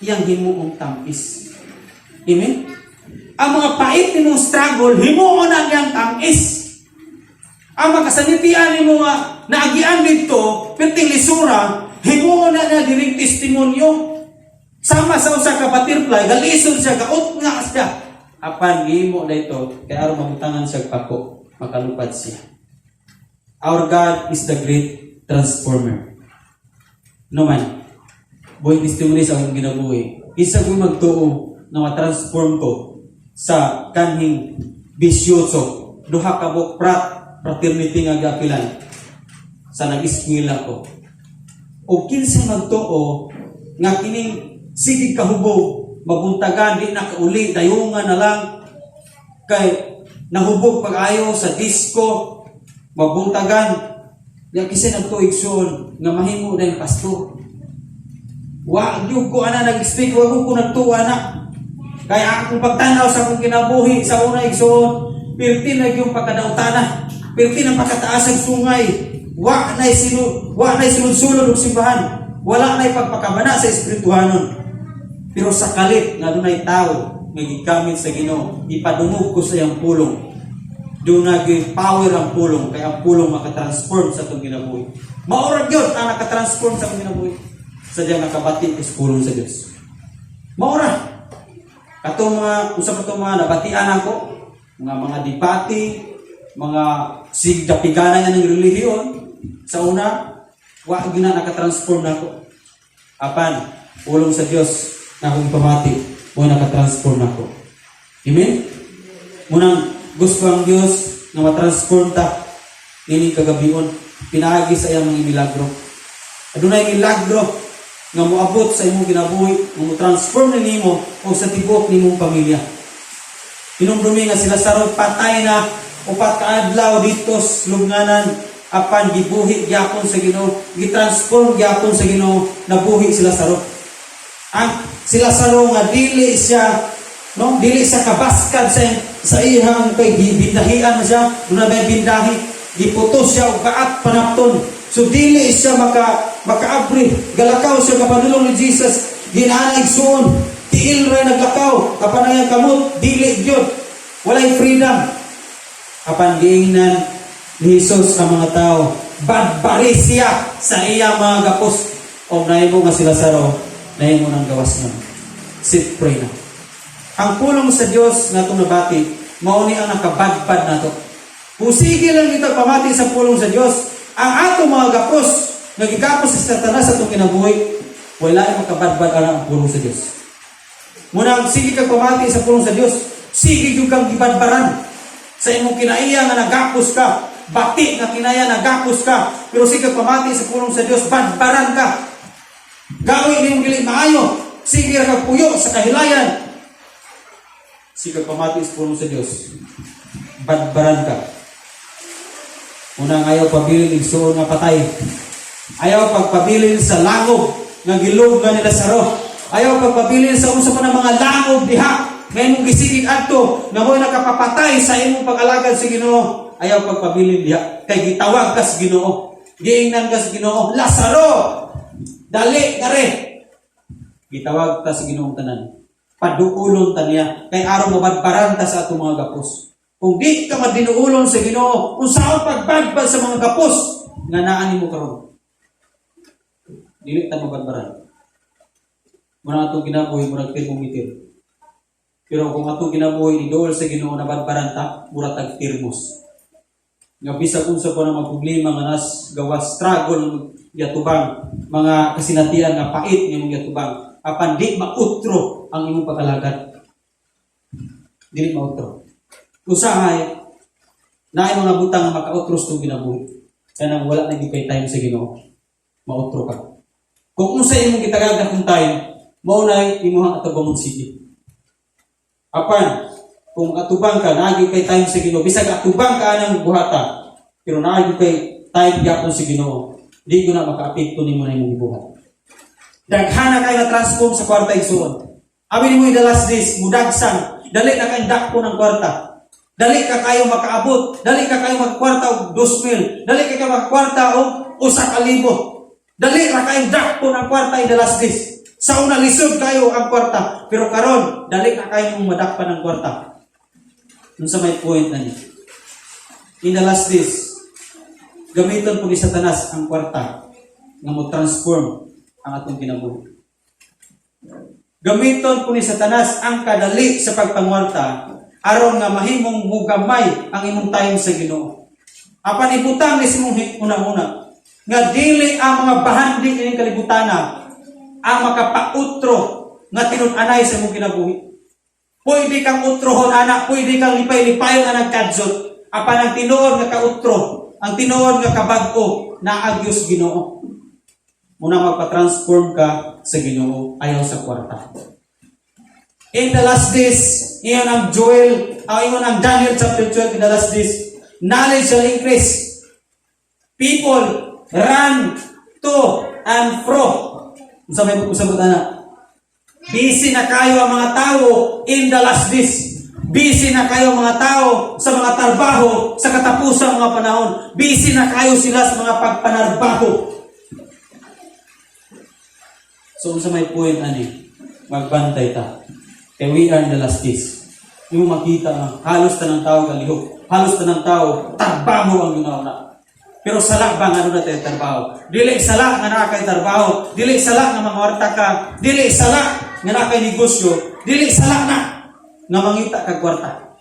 iyang himuong tamis. Amen? Ang mga pait nimong struggle, himuon na niyang tamis. Ang makasanitian nimo nga naagian dito, perting lisura, himuon na niya diring testimonyo. Sama sa usa ka butterfly, galisod siya, gaut nga siya. Apan gihimo na ito, kay aron mabutangan siya pako, makalupad siya. Our God is the great transformer. No man, buhay testimony sa akong ginabuhi. Isa ko magtuo na ma-transform ko sa kanhing bisyoso. Duha ka buok frat, fraternity nga giapilan sa nag-eskwela ko. O kinsa magtuo nga kining sige kahubog, mabuntagan, di na kauli, dayungan na lang, kay nahubog pag-ayo sa disco, mabuntagan, di kasi nagtuo, igsoon, nga mahimo na yung pastor. Wa gyud ko ana nag-speak, wa ko nagtuo ana. Kaya akong pagtanaw sa akong kinabuhi sa una, igsoon, pirti na yung pagkadautana, pirti na pagkataas ang sungay, wa na sulod-sulod og simbahan, wala na pagpakabana sa espirituhanon. Pero sa kalit nga dunay tao nga gigamit sa Ginoo, ipadungog ko sa iyang pulong. Doon power ang pulong, kaya ang pulong makatransform sa atong kinabuhi. Maura gyud ang nakatransform sa atong kinabuhi. Sa diyang nakabati ko sa pulong sa Dios. Maura. Katong mga usa pa mga nabatian ako, mga debate, mga sigdapiganan ng relihiyon sa una, wa gyud na nakatransform nako. Apan pulong sa Dios na akong pamati mo nakatransform nako. Amen. Munang gusto ang Dios nga matransform ta nining kagabion pinaagi sa iyang mga milagro. Adunay milagro nga moabot sa imong kinabuhi, nga mo-transform ni nimo o sa tibuok nimong pamilya. Hinumdumi nga sila sa patay na 4 ka adlaw dito sa lubnganan, apan gibuhi gyapon sa Ginoo, gitransform gyapon sa Ginoo, nabuhi sila sa Ang sila sa nga dili siya, no, dili siya kabaskad sa iyang kay gibindahian man siya, duna may bindahi, giputos siya og kaat panapton. So dili siya makaabri, galakaw siya kapadulong ni Jesus, ginana, igsuon, tiil ra naglakaw, apan ang iyang kamot dili gyud. Walay freedom. Apan giingnan ni Jesus ang mga tao, badbari siya sa iyang mga gapos. O nahimo nga sila saro, nahimo ng gawas na. Sit pray na. Ang pulong sa Dios nga atong nabati, mao ni ang nakabadbad nato. Kung sige lang ito pamati sa pulong sa Dios, ang atong mga gapos, nga gigapos sa Satanas sa atong kinabuhi, wala ay makabadbad ara ang pulong sa Dios. Muna sige kag pamati sa pulong sa Dios, sige gyud kang gibadbaran sa imong kinaiya nga nagapos ka, bati nga kinaiya nagapos ka, pero sige kag pamati sa pulong sa Dios, badbaran ka. Gawin nimong dili maayo, sige ra kag puyo sa kahilayan. Sige kag pamati sa pulong sa Dios, badbaran ka. Unang ayaw pabilin, igsuon, nga patay. Ayaw pagpabilin sa langob nga gilob nga nila sa roh. Ayaw pagpabilin sa unsa pa na mga langob diha nga imong gisigig adto nga mo'y nakapapatay sa imong pag-alagad sa Ginoo. Ayaw pagpabilin diha kay gitawag ka sa Ginoo. Giingnan ka sa Ginoo, "Lazaro! Dali kare." Gitawag ta sa Ginoong tanan. Paduulon ta niya kay aron mabadbaran ta sa atong mga gapos. Kung di ka madinuulon sa Ginoo, unsaon pagbadbad sa mga gapos nga naa nimo karon? Dili ta mabadbaran. Muna atong kinabuhi murag thermometer. Pero kung atong kinabuhi ni duol sa Ginoo, nabadbaran ta, mura tag thermos. Nga bisag unsa pa na mga problema nga nas gawas, struggle yatubang, mga kasinatian nga pait nga imong yatubang, apan di mautro ang imong pag-alagad. Dili mautro. Usahay naay mga butang nga makautro sa itong kinabuhi. Kanang wala na gyud kay time sa Ginoo. Mautro ka. Kung unsa imong gitagad kung time, mao na imong atubangon sige. Apan, kung atubang ka, naa gyud kay time sa Ginoo. Bisag atubang ka anang buhata, pero naa gyud kay time gyapon sa Ginoo. Di ko na makaapekto nimo na imong gibuhat. Daghana kay na transform sa kwarta, igsuon. Abi nimo, in the last days, mudagsang, dali na kay dakpo ng kwarta. Dali ka kayo makaabot, dali ka kayo magkwarta og 2,000, dali ka kayo magkwarta og 1,000. Dali ra kayo dakpo ng kwarta in the last days. Sa una, lisod kayo ang kwarta, pero karon dali na kayo mong madakpan ng kwarta. Unsa may point na ni? In the last days, gamiton po ni Satanas ang kwarta nga mo transform ang atong kinabuhi. Gamiton po ni Satanas ang kadali sa pagpangwarta aron nga mahimong mugamay ang imong time sa Ginoo. Apan ibutang ni imong una-una nga dili ang mga bahandi ining kalibutana ang makapautro nga tinud-anay sa imong kinabuhi. Pwede kang utrohon ana, pwede kang lipay-lipayon anang kadsot. Apan ang tinuod nga kautro, ang tinuod nga kabag-o, naa gyud sa Ginoo. Muna magpa-transform ka sa Ginoo, ayaw sa kwarta. In the last days, iyon ang Joel, iyon ang Daniel chapter 12, in the last days, knowledge shall increase. People run to and fro. Unsa may usabot ana? Busy na kayo ang mga tao in the last days. Busy na kayo mga tao sa mga trabaho sa katapusan mga panahon. Busy na kayo sila sa mga pagpanarbaho. So, unsa may point ani? Magbantay ta. Kay we are in the last days. Yung makita nga halos tanang tao galihok. Halos tanang tao trabaho ang ginawa. Pero sala ba nga na tayo trabaho? Dili sala nga naa kay trabaho, dili sala nga mangwarta ka, dili sala nga naa kay negosyo, dili sala na nga mangita kag kwarta.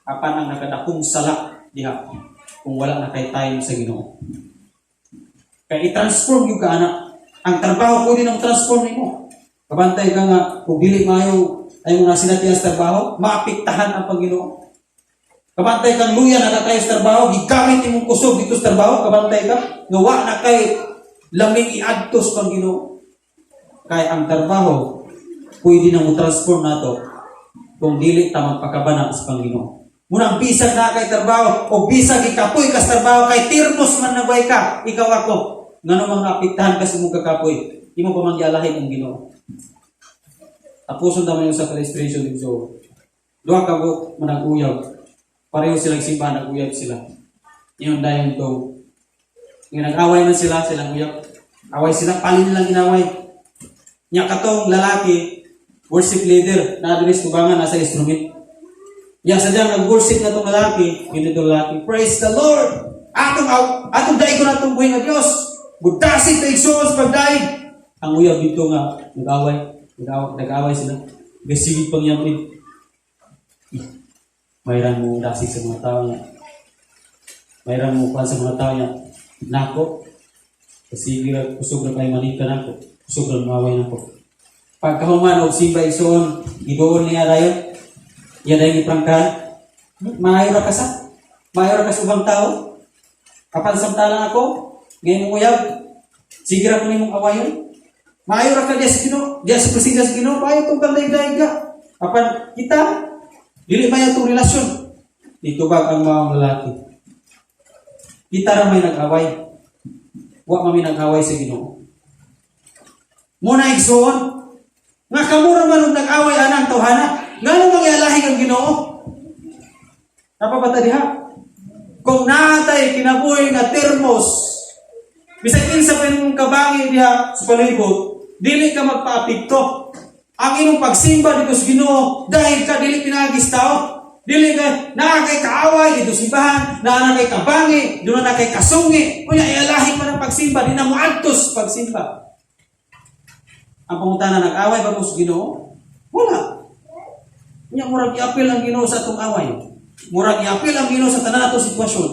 Apan ang nakadakong sala diha kung wala na kay time sa Ginoo. Kay i-transform yung ka anak. Ang trabaho pwede nang transform nimo. Kabantay ka nga kung dili maayo ay mo na sinatian sa trabaho, maapektahan ang Panginoon. Kabantay kang luya na tayo sa trabaho, gigamit imong kusog dito sa trabaho, kabantay ka, nga wa na kay laming iadto sa Panginoon. Kay ang trabaho, pwede na mo transform nato kung dili ta magpakabana sa Panginoon. Munang bisag na kay trabaho o bisag ikapoy ka sa trabaho kay tirmos man nagway ka, ikaw ako. Ngano mga apektahan ka sa imong kakapoy, imo pa man gialahin ang Ginoo. Tapuson ta man yung sa illustration ni Joe. Duha ka buok manag-uyab. Pareho silang simbahan, nag-uyab sila. Yun dayon to. Yung nag-away man sila, silang uyab. Away sila, palin lang inaway. Nya katong lalaki, worship leader, na diri sa tubangan, nasa instrument. Nya sadyang nag-worship na tong lalaki, yun itong lalaki, "Praise the Lord! Atong daigon atong buhi nga Dios. Budasig ta, igsuon, sa pagdaig." Ang uyab dito nga nag-away, nag-away, nag-away sila. Gasigig pang yamin. Mayroon mo dasig sa mga tao niya. Mayroon mo kuan sa mga tao niya. Nako. Kasi kusog na kayo manika nako. Kusog na maway nako. Pagkahuman og simba, igsoon, giduol niya dayon. Iya dayon giprangkahan. Maayo ra ka sa. Maayo ra ka sa ubang tao. Apan samtalang ako, nga imong uyab, sige ra ko nimong awayon. Maayo ra ka diya sa Ginoo, diya sa presensya sa Ginoo, maayo tong daig ka. Apan kita, dili maayo tong relasyon. Nitubag ang mga lalaki. Kita ra may nag-away. Wa man mi nag-away sa Ginoo. Muna, igsoon, nga kamo ra man og nag-away anang tawhana, ngano mangyalahi ang Ginoo? Napabata diha? Kung naa tay kinabuhi nga thermos, bisan kinsa pa imong kabangi diha sa palibot, dili ka magpaapekto. Ang imong pagsimba dito sa Ginoo, dahil ka dili pinaagi sa tao. Dili ka naa kay kaaway dito sa simbahan, naa na kay kabangi, duna na kay kasungi. Unya ialahi pa ng pagsimba, di na mo adtos pagsimba. Ang pangutana, nag-away ba mo sa Ginoo? Wala. Unya murag iapil ang Ginoo sa atong away. Murag iapil ang Ginoo sa tanan atong sitwasyon.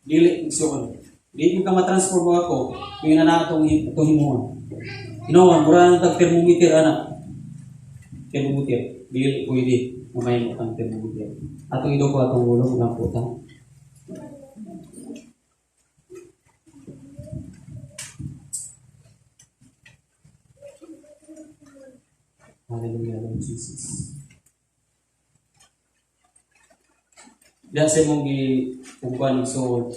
Dili, igsoon. Dili ka matransform mo ako kung yun na atong himuon. Ginoo, mura nang tag thermometer ana. Thermometer. Dili pwede na may ang thermometer. Atong iduko atong ulo mga puta. Hallelujah, Lord Jesus. Diyan sa imong gipugban, igsoon.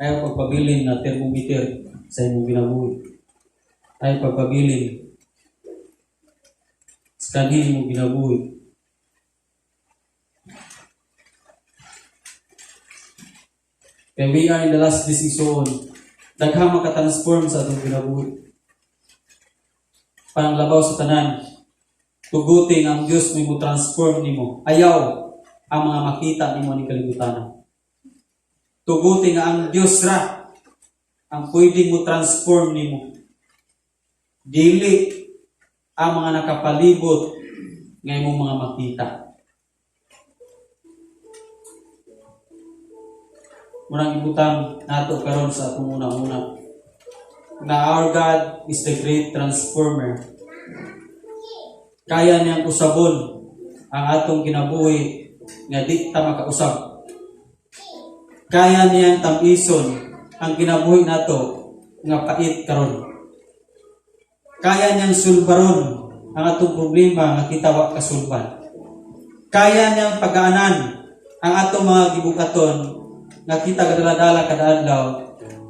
Ayaw pagpabilin na thermometer sa imong kinabuhi. Ayaw pagpabilin sa kanhi imong kinabuhi. Kaya we are in the last days, igsoon. Daghang makatransform sa atong kinabuhi. Panglabaw sa tanan, tugutin ang Diyos mo transform nimo. Ayaw ang mga makita nimo ni kalibutan. Tugutin nga ang Diyos ra ang pwede mo transform nimo. Dili ang mga nakapalibot nga imong mga makita. Murang ibutang nato karon sa atong una-una na our God is the great transformer. Kaya niyang usabon ang atong kinabuhi nga di ta makausab. Kaya niyang tamison ang kinabuhi nato nga pait karon. Kaya niyang sulbaron ang atong problema nga kita wa kasulban. Kaya niyang pagaanan ang atong mga gibukaton nga kita gadala-dala kada adlaw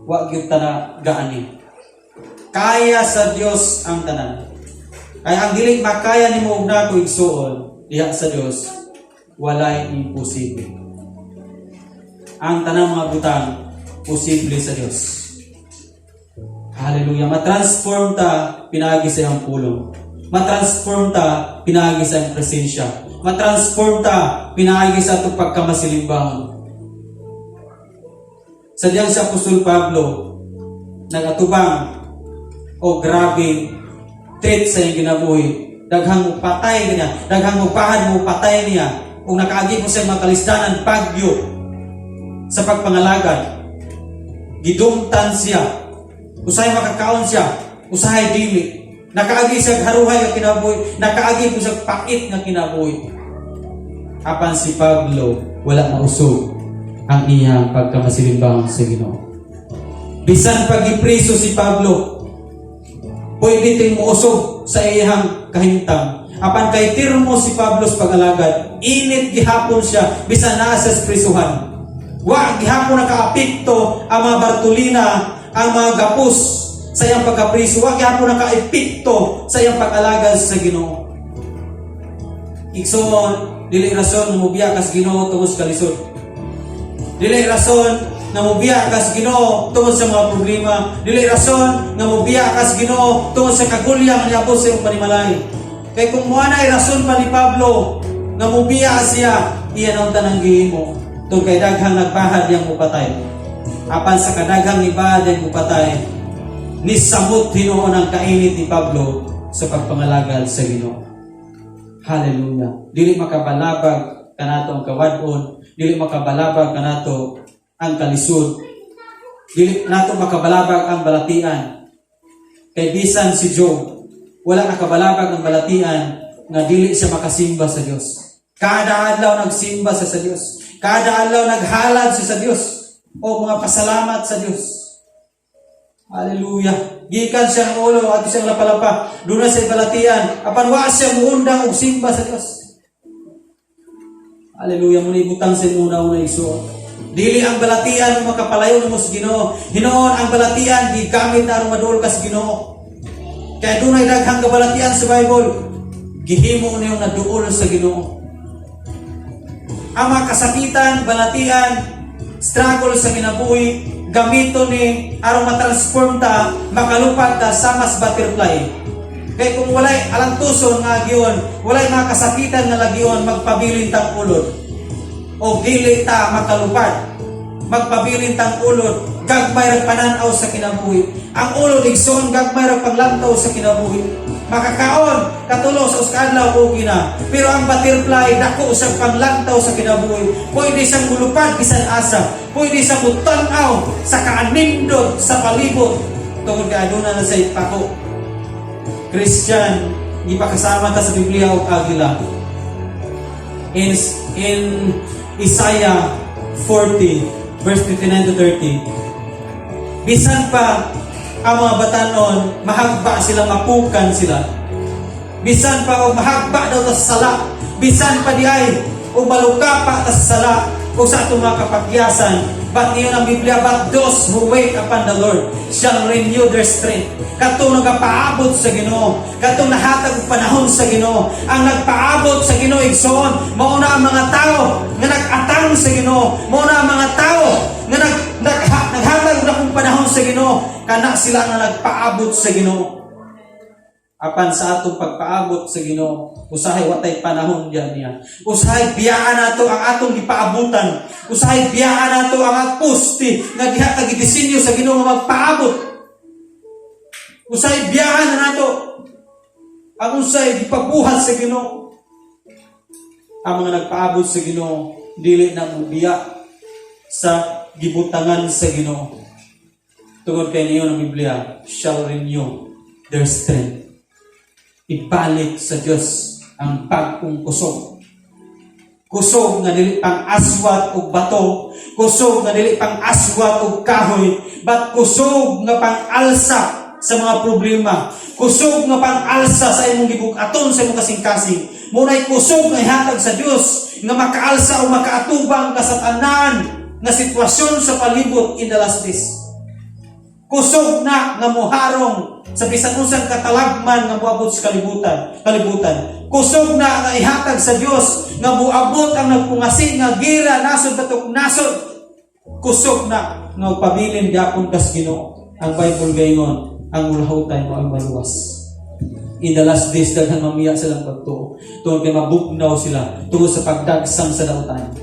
wa gyud ta na gaani. Kaya sa Dios ang tanan. Kaya ang dili makaya nimo og nako, igsuon, diha sa Dios walay imposible. Ang tanang mga butang posible sa Dios. Hallelujah. Matransform ta pinaagi sa iyang pulong. Matransform ta pinaagi sa iyang presensya. Matransform ta pinaagi sa atong pagkamasilimbahon. Sadyang si Apostol Pablo nagatubang o grabe treat sa iyang kinabuhi. Daghang mo patay niya, daghang mo bahad mo patay niya, kung nakaagi ko sa mga kalisdanan, bagyo sa pagpangalagad. Gidumtan siya. Usahay makakaon siya, usahay dili. Nakaagi siya haruhay nga kinabuhi, nakaagi po siya pait nga kinabuhi. Apan si Pablo wala mausog ang iyang pagkamasilimbang sa Ginoo. Bisan pag-ipriso si Pablo, pwede ting muusog sa iyang kahimtang. Apan kay tirmo si Pablo sa pag-alagad, init gihapon siya bisan naa sa prisuhan. Wa gihapon nakaapekto ang mga Bartolina, ang mga gapos sa iyang pagkapriso. Wa gihapon nakaepekto sa iyang pag-alagad sa Ginoo. Igsoon, dili rason mubiya kas Ginoo tungod sa kalisod. Dili rason nga mubiya kas Ginoo tungod sa mga problema. Dili rason nga mubiya kas Ginoo tungod sa kagulya nga niabot sa iyong panimalay. Kay kung moana ay rason pa ni Pablo nga mubiya siya, iya nang tanang gihimo. Tungod kay daghang nagbahad yang mupatay. Apan sa kadaghang ibahad yang mupatay, nisamot hinuon ang kainit ni Pablo sa pagpangalagad sa Ginoo. Hallelujah. Dili makabalabag kanato ang kawad-on, dili makabalabag kanato ang kalisod, dili nato makabalabag ang balatian. Kay bisan si Job, wala nakabalabag ang balatian nga dili siya makasimba sa Dios. Kada adlaw nagsimba siya sa Dios. Kada adlaw naghalad siya sa Dios o mga pasalamat sa Dios. Hallelujah. Gikan siyang ulo at siyang lapalapa. Duna siya'y balatian. Apan wa siya muundang og simba sa Dios. Hallelujah. Muna ibutang sa imong una, igsoon. Dili ang balatian mo makapalayo nimo sa Ginoo. Hinoon ang balatian gigamit na aron maduol ka sa Ginoo. Kaya dunay daghang kabalatian sa Bible. Gihimo niyong naduol sa Ginoo. Ang mga kasakitan, balatian, struggle sa kinabuhi, gamito ni aron matransform ta, makalupad ta sama sa butterfly. Kay kung walay alantuson nga agyon, walay mga kasakitan nga lagion, magpabilin tang ulod. O dili ta makalupad. Magpabilin tang ulod, gagmay ra pananaw sa kinabuhi. Ang ulod, igsoon, gagmay ra panglantaw sa kinabuhi. Makakaon, katulo sa usa ka adlaw, okay na. Pero ang butterfly, dako sa panglantaw sa kinabuhi. Pwede siyang mulupad bisan asa. Pwede siyang mutan-aw sa kaanindot sa palibot. Tungod kay aduna na siya'y pako. Christian, gipakasama ta sa Biblia og agila. In Isaiah 40 verse 29 to 30. Bisan pa ang mga batanon, mahagba sila, mapukan sila. Bisan pa og mahagba daw ta sa sala, bisan pa diay o malukapa ta sa sala o sa atong mga kapakyasan. But ingon ang Biblia, "But those who wait upon the Lord shall renew their strength." Katong nagapaabot sa Ginoo, katong nahatag og panahon sa Ginoo, ang nagpaabot sa Ginoo, igsoon, mao na ang mga tao nga nag-atang sa Ginoo, mao na ang mga tao nga naghatag og dakong panahon sa Ginoo, kana sila nga nagpaabot sa Ginoo. Apan sa atong pagpaabot sa Ginoo, usahay watay panahon diyan niya. Usahay biyaan nato ang atong gipaabutan. Usahay biyaan nato ang poste nga diha ka gidisenyo sa Ginoo nga magpaabot. Usahay biyaan na nato ang unsay gipabuhat sa Ginoo. Ang mga nagpaabot sa Ginoo dili na mobiya sa gibutangan sa Ginoo. Tungod kay niyo ng Biblia, "shall renew their strength." Ibalik sa Dios ang bag-ong kusog. Kusog nga dili pang aswat og bato, kusog nga dili pang aswat og kahoy, but kusog nga pang alsa sa mga problema, kusog nga pang alsa sa imong gibug-aton sa imong kasing-kasing. Muna'y kusog nga ihatag sa Dios nga makaalsa o makaatubang ka sa tanan nga sitwasyon sa palibot in the last days. Kusog na nga muharong sa bisan unsang katalagman nga moabot sa kalibutan. Kusog na nga ihatag sa Dios nga moabot ang nagpungasi nga gira nasod batok nasod. Kusog na nga pabilin gyapon kas Ginoo. Ang Bible gaingon, ang mulahutay mo ang maluwas. In the last days, daghan mamiya silang pagtuo. Tungod kay mabugnaw sila tungod sa pagdagsang sa dautan.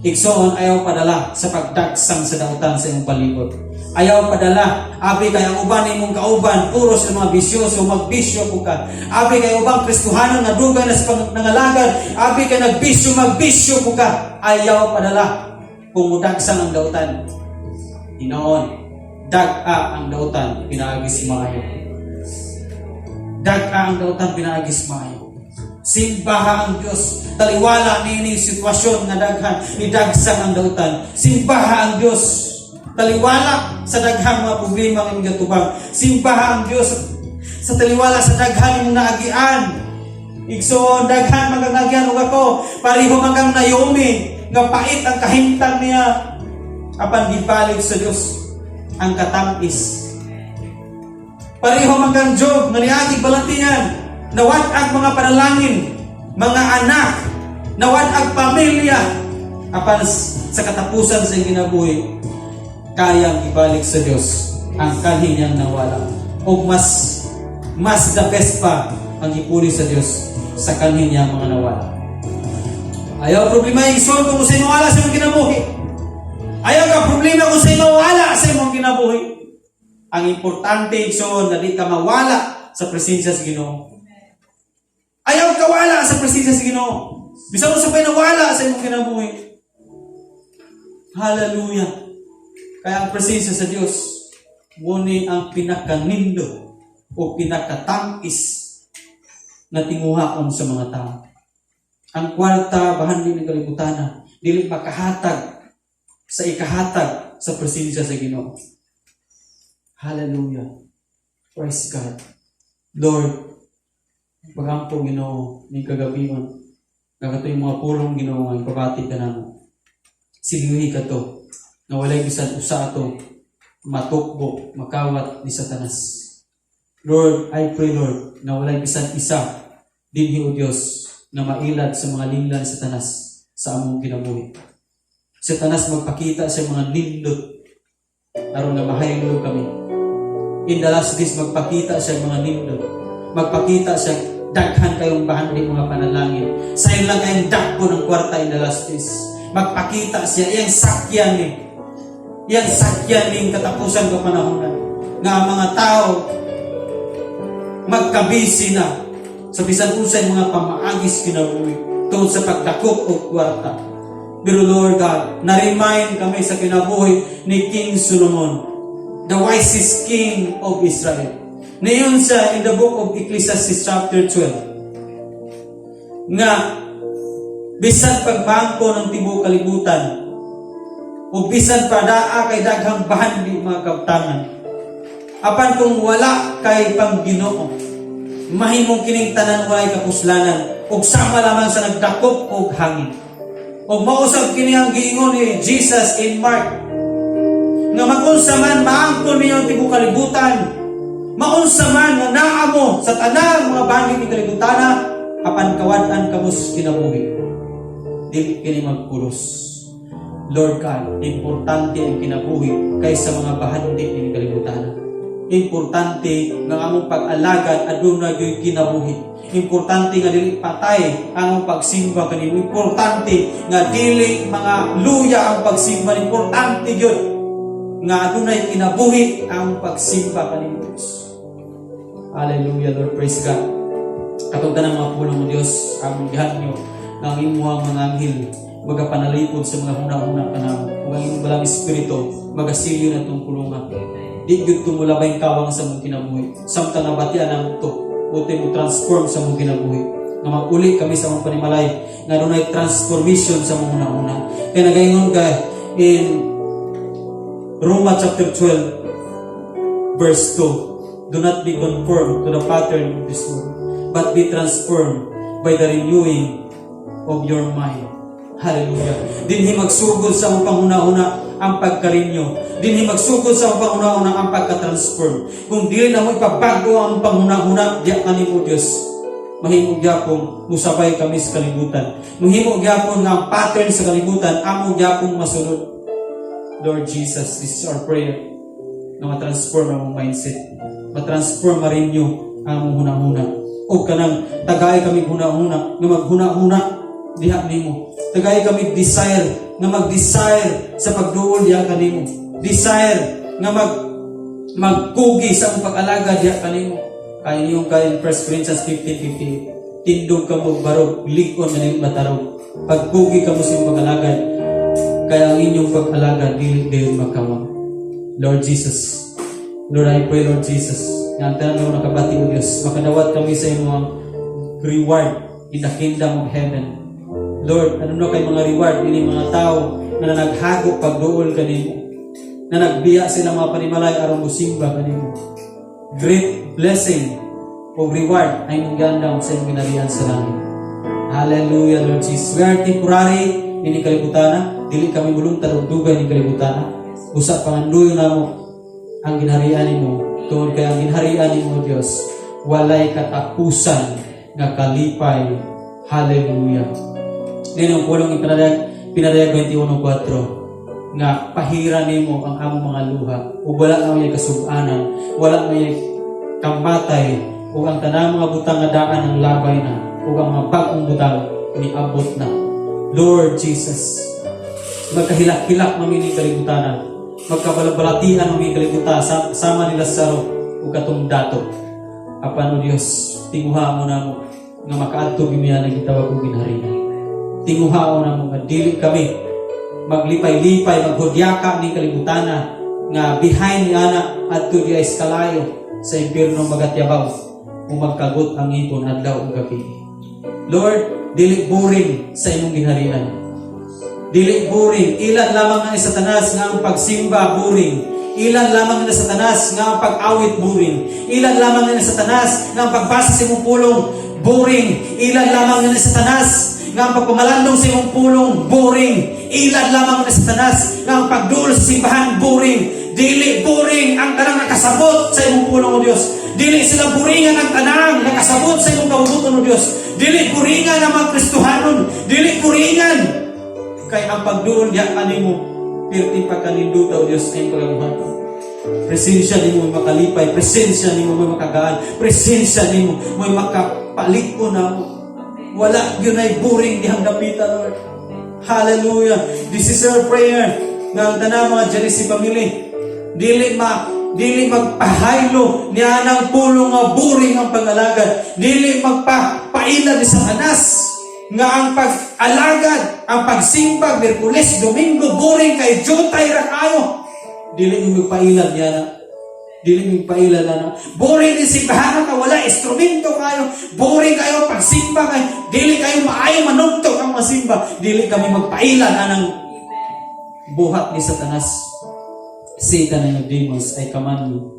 Igsoon, ayaw padala sa pagdagsang sa dautan sa imong palibot. Ayaw padala. Abi kay ang uban imong kauban, puro sa mga bisyoso, magbisyo po ka. Abi kay ubang Kristohanon nga dugay na sa nangalagad, abi kay nagbisyo, magbisyo po ka. Ayaw padala kung mudagsang ang dautan. Hinoon, dag-a ang dautan, pinaagi sa maayo. Dag-a ang dautan, pinaagi sa maayo. Simbaha ang Diyos. Taliwala niini sitwasyon nga daghan, nidagsang ang dautan. Simbaha ang Diyos. Taliwala sa daghang mga problema ang imong gatubang. Simbaha ang Diyos sa taliwala sa daghan imong naagian. Igsoon, daghan man kang naagian ug ako. Pareho man kang Naomi nga pait ang kahimtang niya. Apan gibalik sa Diyos ang katamis. Pareho man kang Job nga niagi balatian, nawad ang mga panalangin, mga anak, nawad ang pamilya. Apan sa katapusan sa iyang kinabuhi, kayang ibalik sa Diyos ang kanhi niyang nawala. O mas mas the best pa ang ipuri sa Diyos sa kanhi niyang mga nawala. Ayaw problema, igsoon, kung sa mawala sa imong kinabuhi. Ayaw ka problema kung sa mawala sa imong kinabuhi. Ang importante, igsoon, na di ka mawala sa presensya sa Ginoo. Ayaw ka wala sa presensya sa Ginoo. Bisan mo sa nawala sa imong kinabuhi. Hallelujah. Kaya ang presensya sa Diyos, Mao ni ang pinakanindot o pinakatangkis na tinguhaon sa mga tao. Ang kwarta, bahandi ng kalibutan, dili makahatag sa ikahatag sa presensya sa Ginoo. Hallelujah. Praise God. Lord, pagampo, Ginoo, ning kagabion. Nga kato'y mga pulong, Ginoo, nga ipabati ka namo. Silyuhi ka to, nga walay bisan usa ato matukbo, makawat ni Satanas. Lord, I pray, Lord, na walay bisan isa dinhi, O Dios, nga mailad sa mga linglan ni Satanas sa among kinabuhi. Satanas, magpakita sa mga nindot aron nga mahaylo kami. In the last days, magpakita siya mga nindot. Magpakita siya daghan kayong bahandi mga panalangin. Sayon lang kayong dako ng kwarta in the last days. Magpakita siya, iyang sakyan ni. Iyang sakyan ning katapusan kapanahonan. Nga ang mga tao magkabisi na sa bisan unsay mga pamaagis kinabuhi tungod sa pagdakop og kwarta. Pero Lord God, na-remind kami sa kinabuhi ni King Solomon, the wisest king of Israel. Niingon siya in the book of Ecclesiastes chapter 12, nga bisan pagmaangkon ang tibuok kalibutan, ug bisan pa daa kay daghang bahandi mga kabtangan, apan kung wala kay pang-Ginoo, mahimong kining tanan walay kapuslanan ug sama lamang sa nagdakop og hangin. Ug mausab kini ang giingon ni Jesus in Mark nga magunsa man maangkon ninyo ang tibuok kalibutan, maunsa man nga naa mo sa tanang mga bahandi ni kalibutan, apan kawad-an kamo sa kinabuhi, dili kini magpulos. Lord God, importante ang kinabuhi kaysa mga bahandi ni kalibutan. Importante nga among pag-alagad aduna gyud kinabuhi. Importante nga dili patay ang among pagsimba kanimo. Importante nga dili mga luya ang pagsimba. Importante gyud nga adunay kinabuhi ang pagsimba kanimo, Diyos. Hallelujah, Lord, praise God. Katong tanang mga pulong mo, Diyos, among gihatnyo nga ang imuhang mga anghel magapanalipod sa mga huna-huna kanamo. Ug ang imong Balaang Espiritu magasilyo na itong pulungan. Di gyud tumulabay kawang sa mong kinabuhi. Samtang nabatian ang to, buti mo transform sa mong kinabuhi. Nga maguli kami sa mong panimalay, nga dunay transformation sa mong huna-huna. Kaya nagaingon ka in Roma chapter 12, verse 2, "Do not be conformed to the pattern of this world, but be transformed by the renewing of your mind." Hallelujah. Dinhi magsugod sa among panghuna-huna ang pagka-renew. Dinhi magsugod sa among panghuna-huna ang pagka-transform. Kung dili na mo ipabago ang panghuna-huna, diya kanimo, Diyos, mahimo gyapon musabay kami sa kalibutan. Mahimo gyapon nga ang pattern sa kalibutan amo gyapon masunod. Lord Jesus, this is our prayer na matransform ang among mindset. Matransform, ma-renew ang among huna-huna. O kanang tagay kami huna-huna, nga maghuna-huna diha nimo. Tagay kami desire, nga mag-desire sa pagduol diha kanimo. Desire nga magkugi sa among pag-alaga diha kanimo. Kay niyong kay 1 Corinthians 15:58, "Tindog kamo barog, lig-on nga dili matarog." Pagkugi kamo sa inyong pag-alagad, kaya ang inyong pag-alagad dili dayon makawang. Lord Jesus, Lord, I pray, Lord Jesus, nga ang tanan mo nakabati o Diyos, makadawat kami sa imong reward in the kingdom of heaven. Lord, ano na kay mga reward ini mga tao nga naghago pagduol kanimo, na nagbiya sila mga panimalay aron mosimba kanimo. Great blessing o reward ay imong giandam sa imong ginarian sa langit. Hallelujah, Lord Jesus. We are temporary ini kalibutana, dili kami mulungtad og dugay ni kalibutana. Usa pangandoyo namo ang ginharian nimo, tungod kay ang ginharian nimo, Dios, walay katapusan nga kalipay. Hallelujah. Ngayon ang pulong ipinadayag Pinadayag 21:4 nga pahira nimo ang among mga luha ug wala na may kasug-anan, wala may kamatay, ug ang tanang mga butang nga daan ang labay na ug ang mga bag-ong butang niabot na. Lord Jesus, magkahilak-hilak mami ni kalibutanan, magkabalabalatian mami kalibutan sama ni Lazaro ug katong dato. Apan o Dios, tinguha mo namo nga makaadto gimiya na gitawag og ginharian. Tinguha mo namo nga dili kami maglipay-lipay, maghudyaka ni kalibutana. Nga behind ni ana adto diay sa kalayo sa impierno magatyabaw ug magkagot ang ipon adlaw ug gabi. Lord, dili boring sa imong ginharian. Dili boring. Ilan lamang ang Satanas nga ang pagsimba boring. Ilan lamang ang Satanas nga ang pag-awit boring. Ilan lamang ang Satanas nga ang pagbasa sa imong pulong boring. Ilan lamang ang Satanas nga ang pagpamalandong sa imong pulong boring. Ilan lamang ang Satanas nga ang pagduol sa simbahan boring. Dili boring ang tanang nakasabot sa imong pulong, O Dios. Dili sila boringan ang tanang nakasabot sa imong kabubut-on, O Dios. Dili boringan ang mga Kristohanon. Dili boringan kay ang pagduol diha kanimo pirti pagkaninduta, O Dios, ay pagabuhaton. Presensya nimo may makalipay, presensya nimo may makagaan, presensya nimo may makapaliko na mo. Wala gyud ay boring dihang dapita, Lord. Hallelujah. This is our prayer nga ang tanang mga Genesis family dili magpahaylo niya ng pulong nga boring ang pag-alagad, dili magpapaila ni Satanas nga ang pag-alagad, ang pagsimba Miyerkules, Domingo boring kay jutay ra kayo. Dili mo magpailad niya na, dili mo magpailad na boring ni simbahan ka, wala instrumento kayo, boring kayo pagsimba kay dili kayo maayo manugtog ang masimba. Dili kami magpailad anang buhat ni Satanas. Satan and your demons, I command you.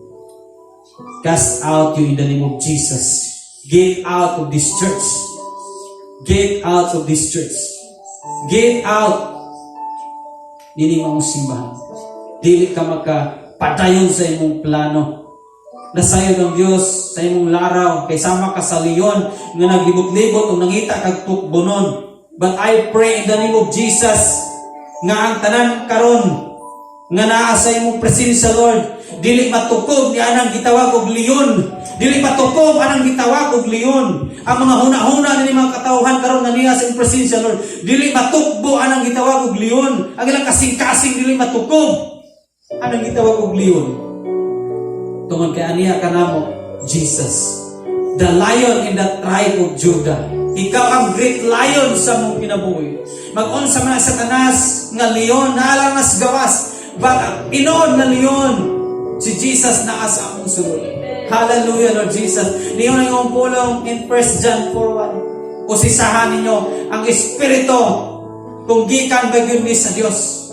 Cast out you in the name of Jesus. Get out of this church. Get out of this church. Get out. Dili mo simbahan. Dili ka makapadayon sa imong plano. Nasayod ang Dios sa imong laraw kay sama ka sa leon nga naglibot-libot ug nangita kag tukbonon. But I pray in the name of Jesus nga ang tanan karon nga naa sa imong presensya, Lord, dili matukob ni anang gitawag og leon. Dili matukob anang gitawag og leon. Ang mga huna-huna ni mga katawhan karon nga niya sa imong presensya, Lord, dili matukbo anang gitawag og leon. Ang ilang kasing-kasing dili matukob anang gitawag og leon tungod kay aniya kanamo Jesus, the Lion in the tribe of Judah. Ikaw ang great lion sa mong kinabuhi. Mag-unsa man ang Satanas nga leon, naa lang gawas. But ang tinuod nga leon, si Jesus, naa sa among sulod. Hallelujah, Lord Jesus. Niyo na yung pulong in 1 John 4:1. Usisahan ninyo ang Espiritu kung gikan ba gyud ni sa Dios.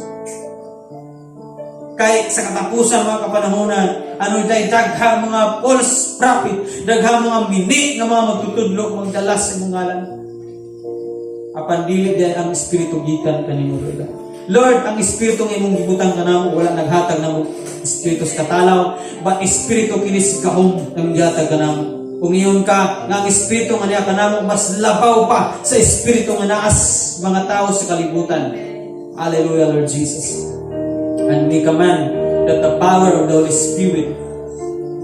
Kay sa katapusan mga kapanahonan, ano day daghang mga false prophet, daghang mga mini nga mga magtutudlo, magdala sa imong ngalan. Apan dili day ang Espiritu gikan kanimo, Lord. Lord, ang Espiritu nga imong gibutang kanamo wala naghatag namo espiritu sa katalaw, but espiritu kini sa gahom ang gihatag kanamo. Kung iyon ka nga ang espiritu nga niya kanamo mas labaw pa sa espiritu nga naas mga tao sa kalibutan. Hallelujah, Lord Jesus. And we command that the power of the Holy Spirit,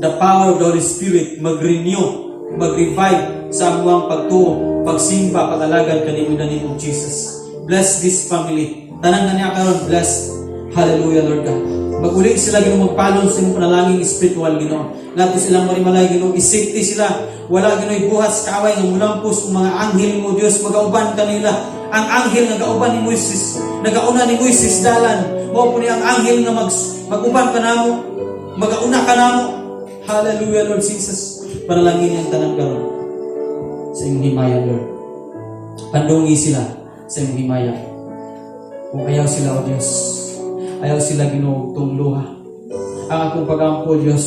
the power of the Holy Spirit mag-renew, mag-revive sa among pagtuo, pagsimba, pag-alagad kanimo in the name of Jesus. Bless this family. Tanan nga niya karon bless. Hallelujah, Lord God. Maguli sila, Ginoo, magpalon sa imong panalangin spiritual, Ginoo. Ngadto silang marimalay, Ginoo, isipti sila. Wala, Ginoo, buhat sa kaaway nga mulampos ang mga anghel mo, Dios, magauban kanila. Ang anghel nga gauban ni Moises, nagauna ni Moises dalan. Mao po ni ang anghel nga maguban kanamo, magauna kanamo. Hallelujah, Lord Jesus. Panalangin ang tanan karon sa imong himaya, Lord. Pandungi sila sa imong himaya. Kung ayaw sila, O Diyos, ayaw sila, Ginoo, tungluha. Ang akong pagampo, Diyos,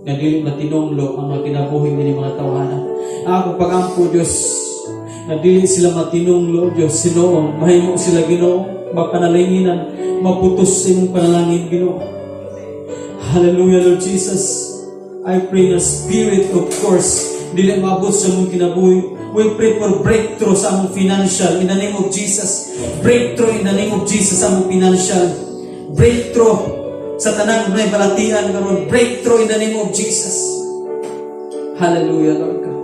nga dili matinunglo ang mga kinabuhi ni mga tawhana. Ang akong pagampo, Diyos, nga dili sila matinunglo, Diyos, sinuong, mahimo sila, Ginoo, mapanalanginan, maputos sa imong panalangin, Ginoo. Hallelujah, Lord Jesus. I pray na spirit of curse, dili maabot sa among kinabuhi. We pray for breakthrough sa among financial in the name of Jesus. Breakthrough in the name of Jesus sa among financial. Breakthrough sa tanang may balatian karon. Breakthrough in the name of Jesus. Hallelujah, Lord God.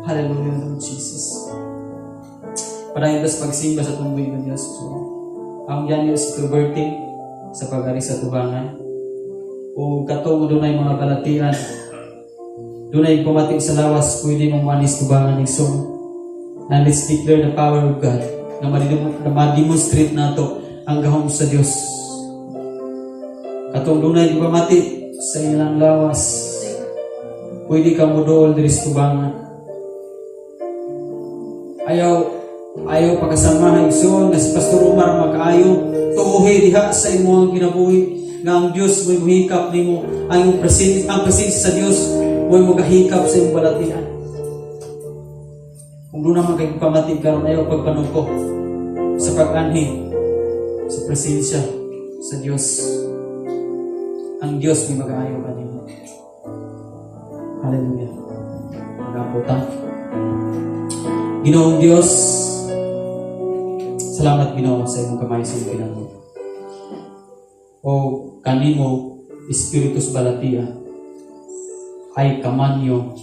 Hallelujah, Lord Jesus. Padayon sa pagsimba sa tunggoy ng Diyos. So, ang yan is to birthday sa pag-ari sa tubangan. O katong dunay mga balatian, dunay pamati sa lawas, pwede mong manis tubangan igsoon. And let's declare the power of God na ma-demonstrate nato ang gahom sa Dios. Atong dunay gipamati sa ilang lawas, pwede ka moduol diri sa tubangan. Ayaw pagkasamahan, igsoon, nga si Pastor Omar makaayo. Tuohi diha sa imong kinabuhi nga ang Dios mo'y muhikap nimo, ang imong presensya, ang presensya sa Dios mo'y magahikap sa imong balatian. Kung duna man kay pamati karon, ayaw pagpanuko sa pag-anhi sa presensya sa Dios. Ang Dios may mag-aayo kanimo. Hallelujah. Mag-ampo ta. Ginoong Dios, salamat, Ginoo, sa imong kamay sa imong kinabuhi. O kanimo, Espiritus Balatia, I command you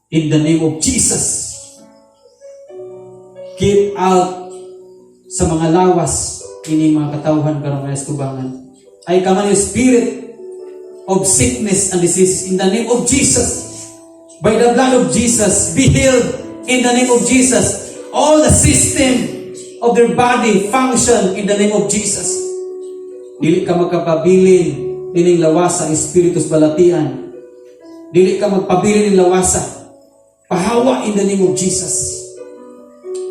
in the name of Jesus. Get out sa mga lawas ini mga katawhan karong nga tubangan. I command you, spirit of sickness and diseases, in the name of Jesus. By the blood of Jesus, be healed in the name of Jesus. All the system of their body function in the name of Jesus. Dili ka magkapabilin ining lawasa, Espiritus Balatian. Dili ka magpabilin ning lawasa. Pahawa in the name of Jesus.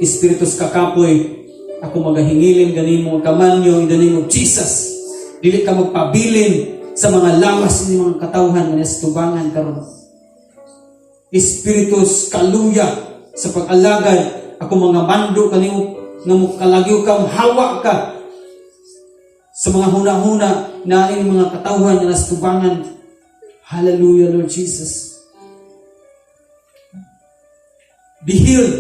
Espiritus kakapoy, ako magahingilin kanimo, kamanyo in the name of Jesus. Dili ka magpabilin sa mga lawas ni mga katawhan nga nasa tubangan karon. Espiritus kaluya sa pag-alagad, ako mga mando kanimo nga mokalagyo ka, hawa ka sa mga huna-huna na ini mga katawhan nga nasa tubangan. Hallelujah, Lord Jesus. Be healed.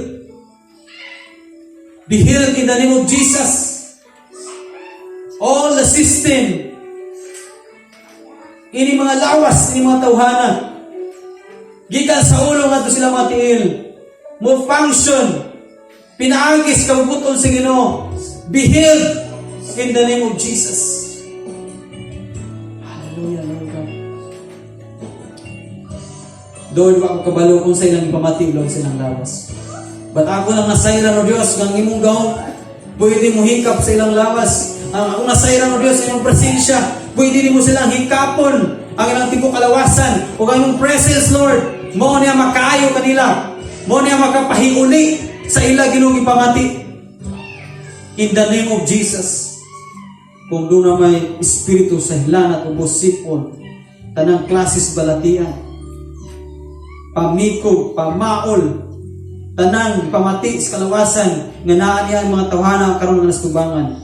Be healed in the name of Jesus. All the system. Ini mga lawas, ini mga tawhana. Gikan sa ulo ngadto sila mga tiil. Mo function. Pinaagi sa kabubut-on sa Ginoo. Be healed in the name of Jesus. Hallelujah, Lord God. Lord, wa ko kabalo kung sa ilang ipamati, Lord, sa ilang lawas. But ako lang nasayran, O Diyos, ng imong gahom, pwede mo hikap sa ilang lawas. Ang ako nasayran, O Diyos, sa imong presensya, pwede nimo silang hikapon ang ilang tibuok kalawasan. O ang imong presence, Lord, mao niya makaayo kanila. Mao niya makapahiuli sa ila, Ginoong ipamati. In the name of Jesus. Kung duna may espiritu sa hilanat o sipon, tanang klases balatian, pamikog, pamaol, tanang pamati sa kalawasan nga naa niya ang mga tawhana karon nga nastubangan.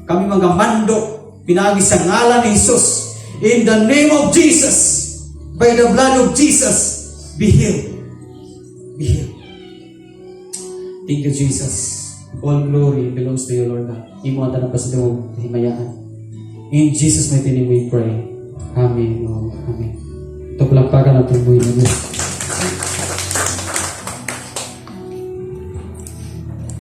Kami mga mando pinaagi sa ngalan ni Jesus. In the name of Jesus, by the blood of Jesus, be healed. Be healed. Thank you, Jesus. All glory belongs to you, Lord God. Imo ang tanang pasidungog, himayaan. In Jesus' mighty name we pray. Amen. Oh, amen. Ito palakpakan natin buhay na Diyos.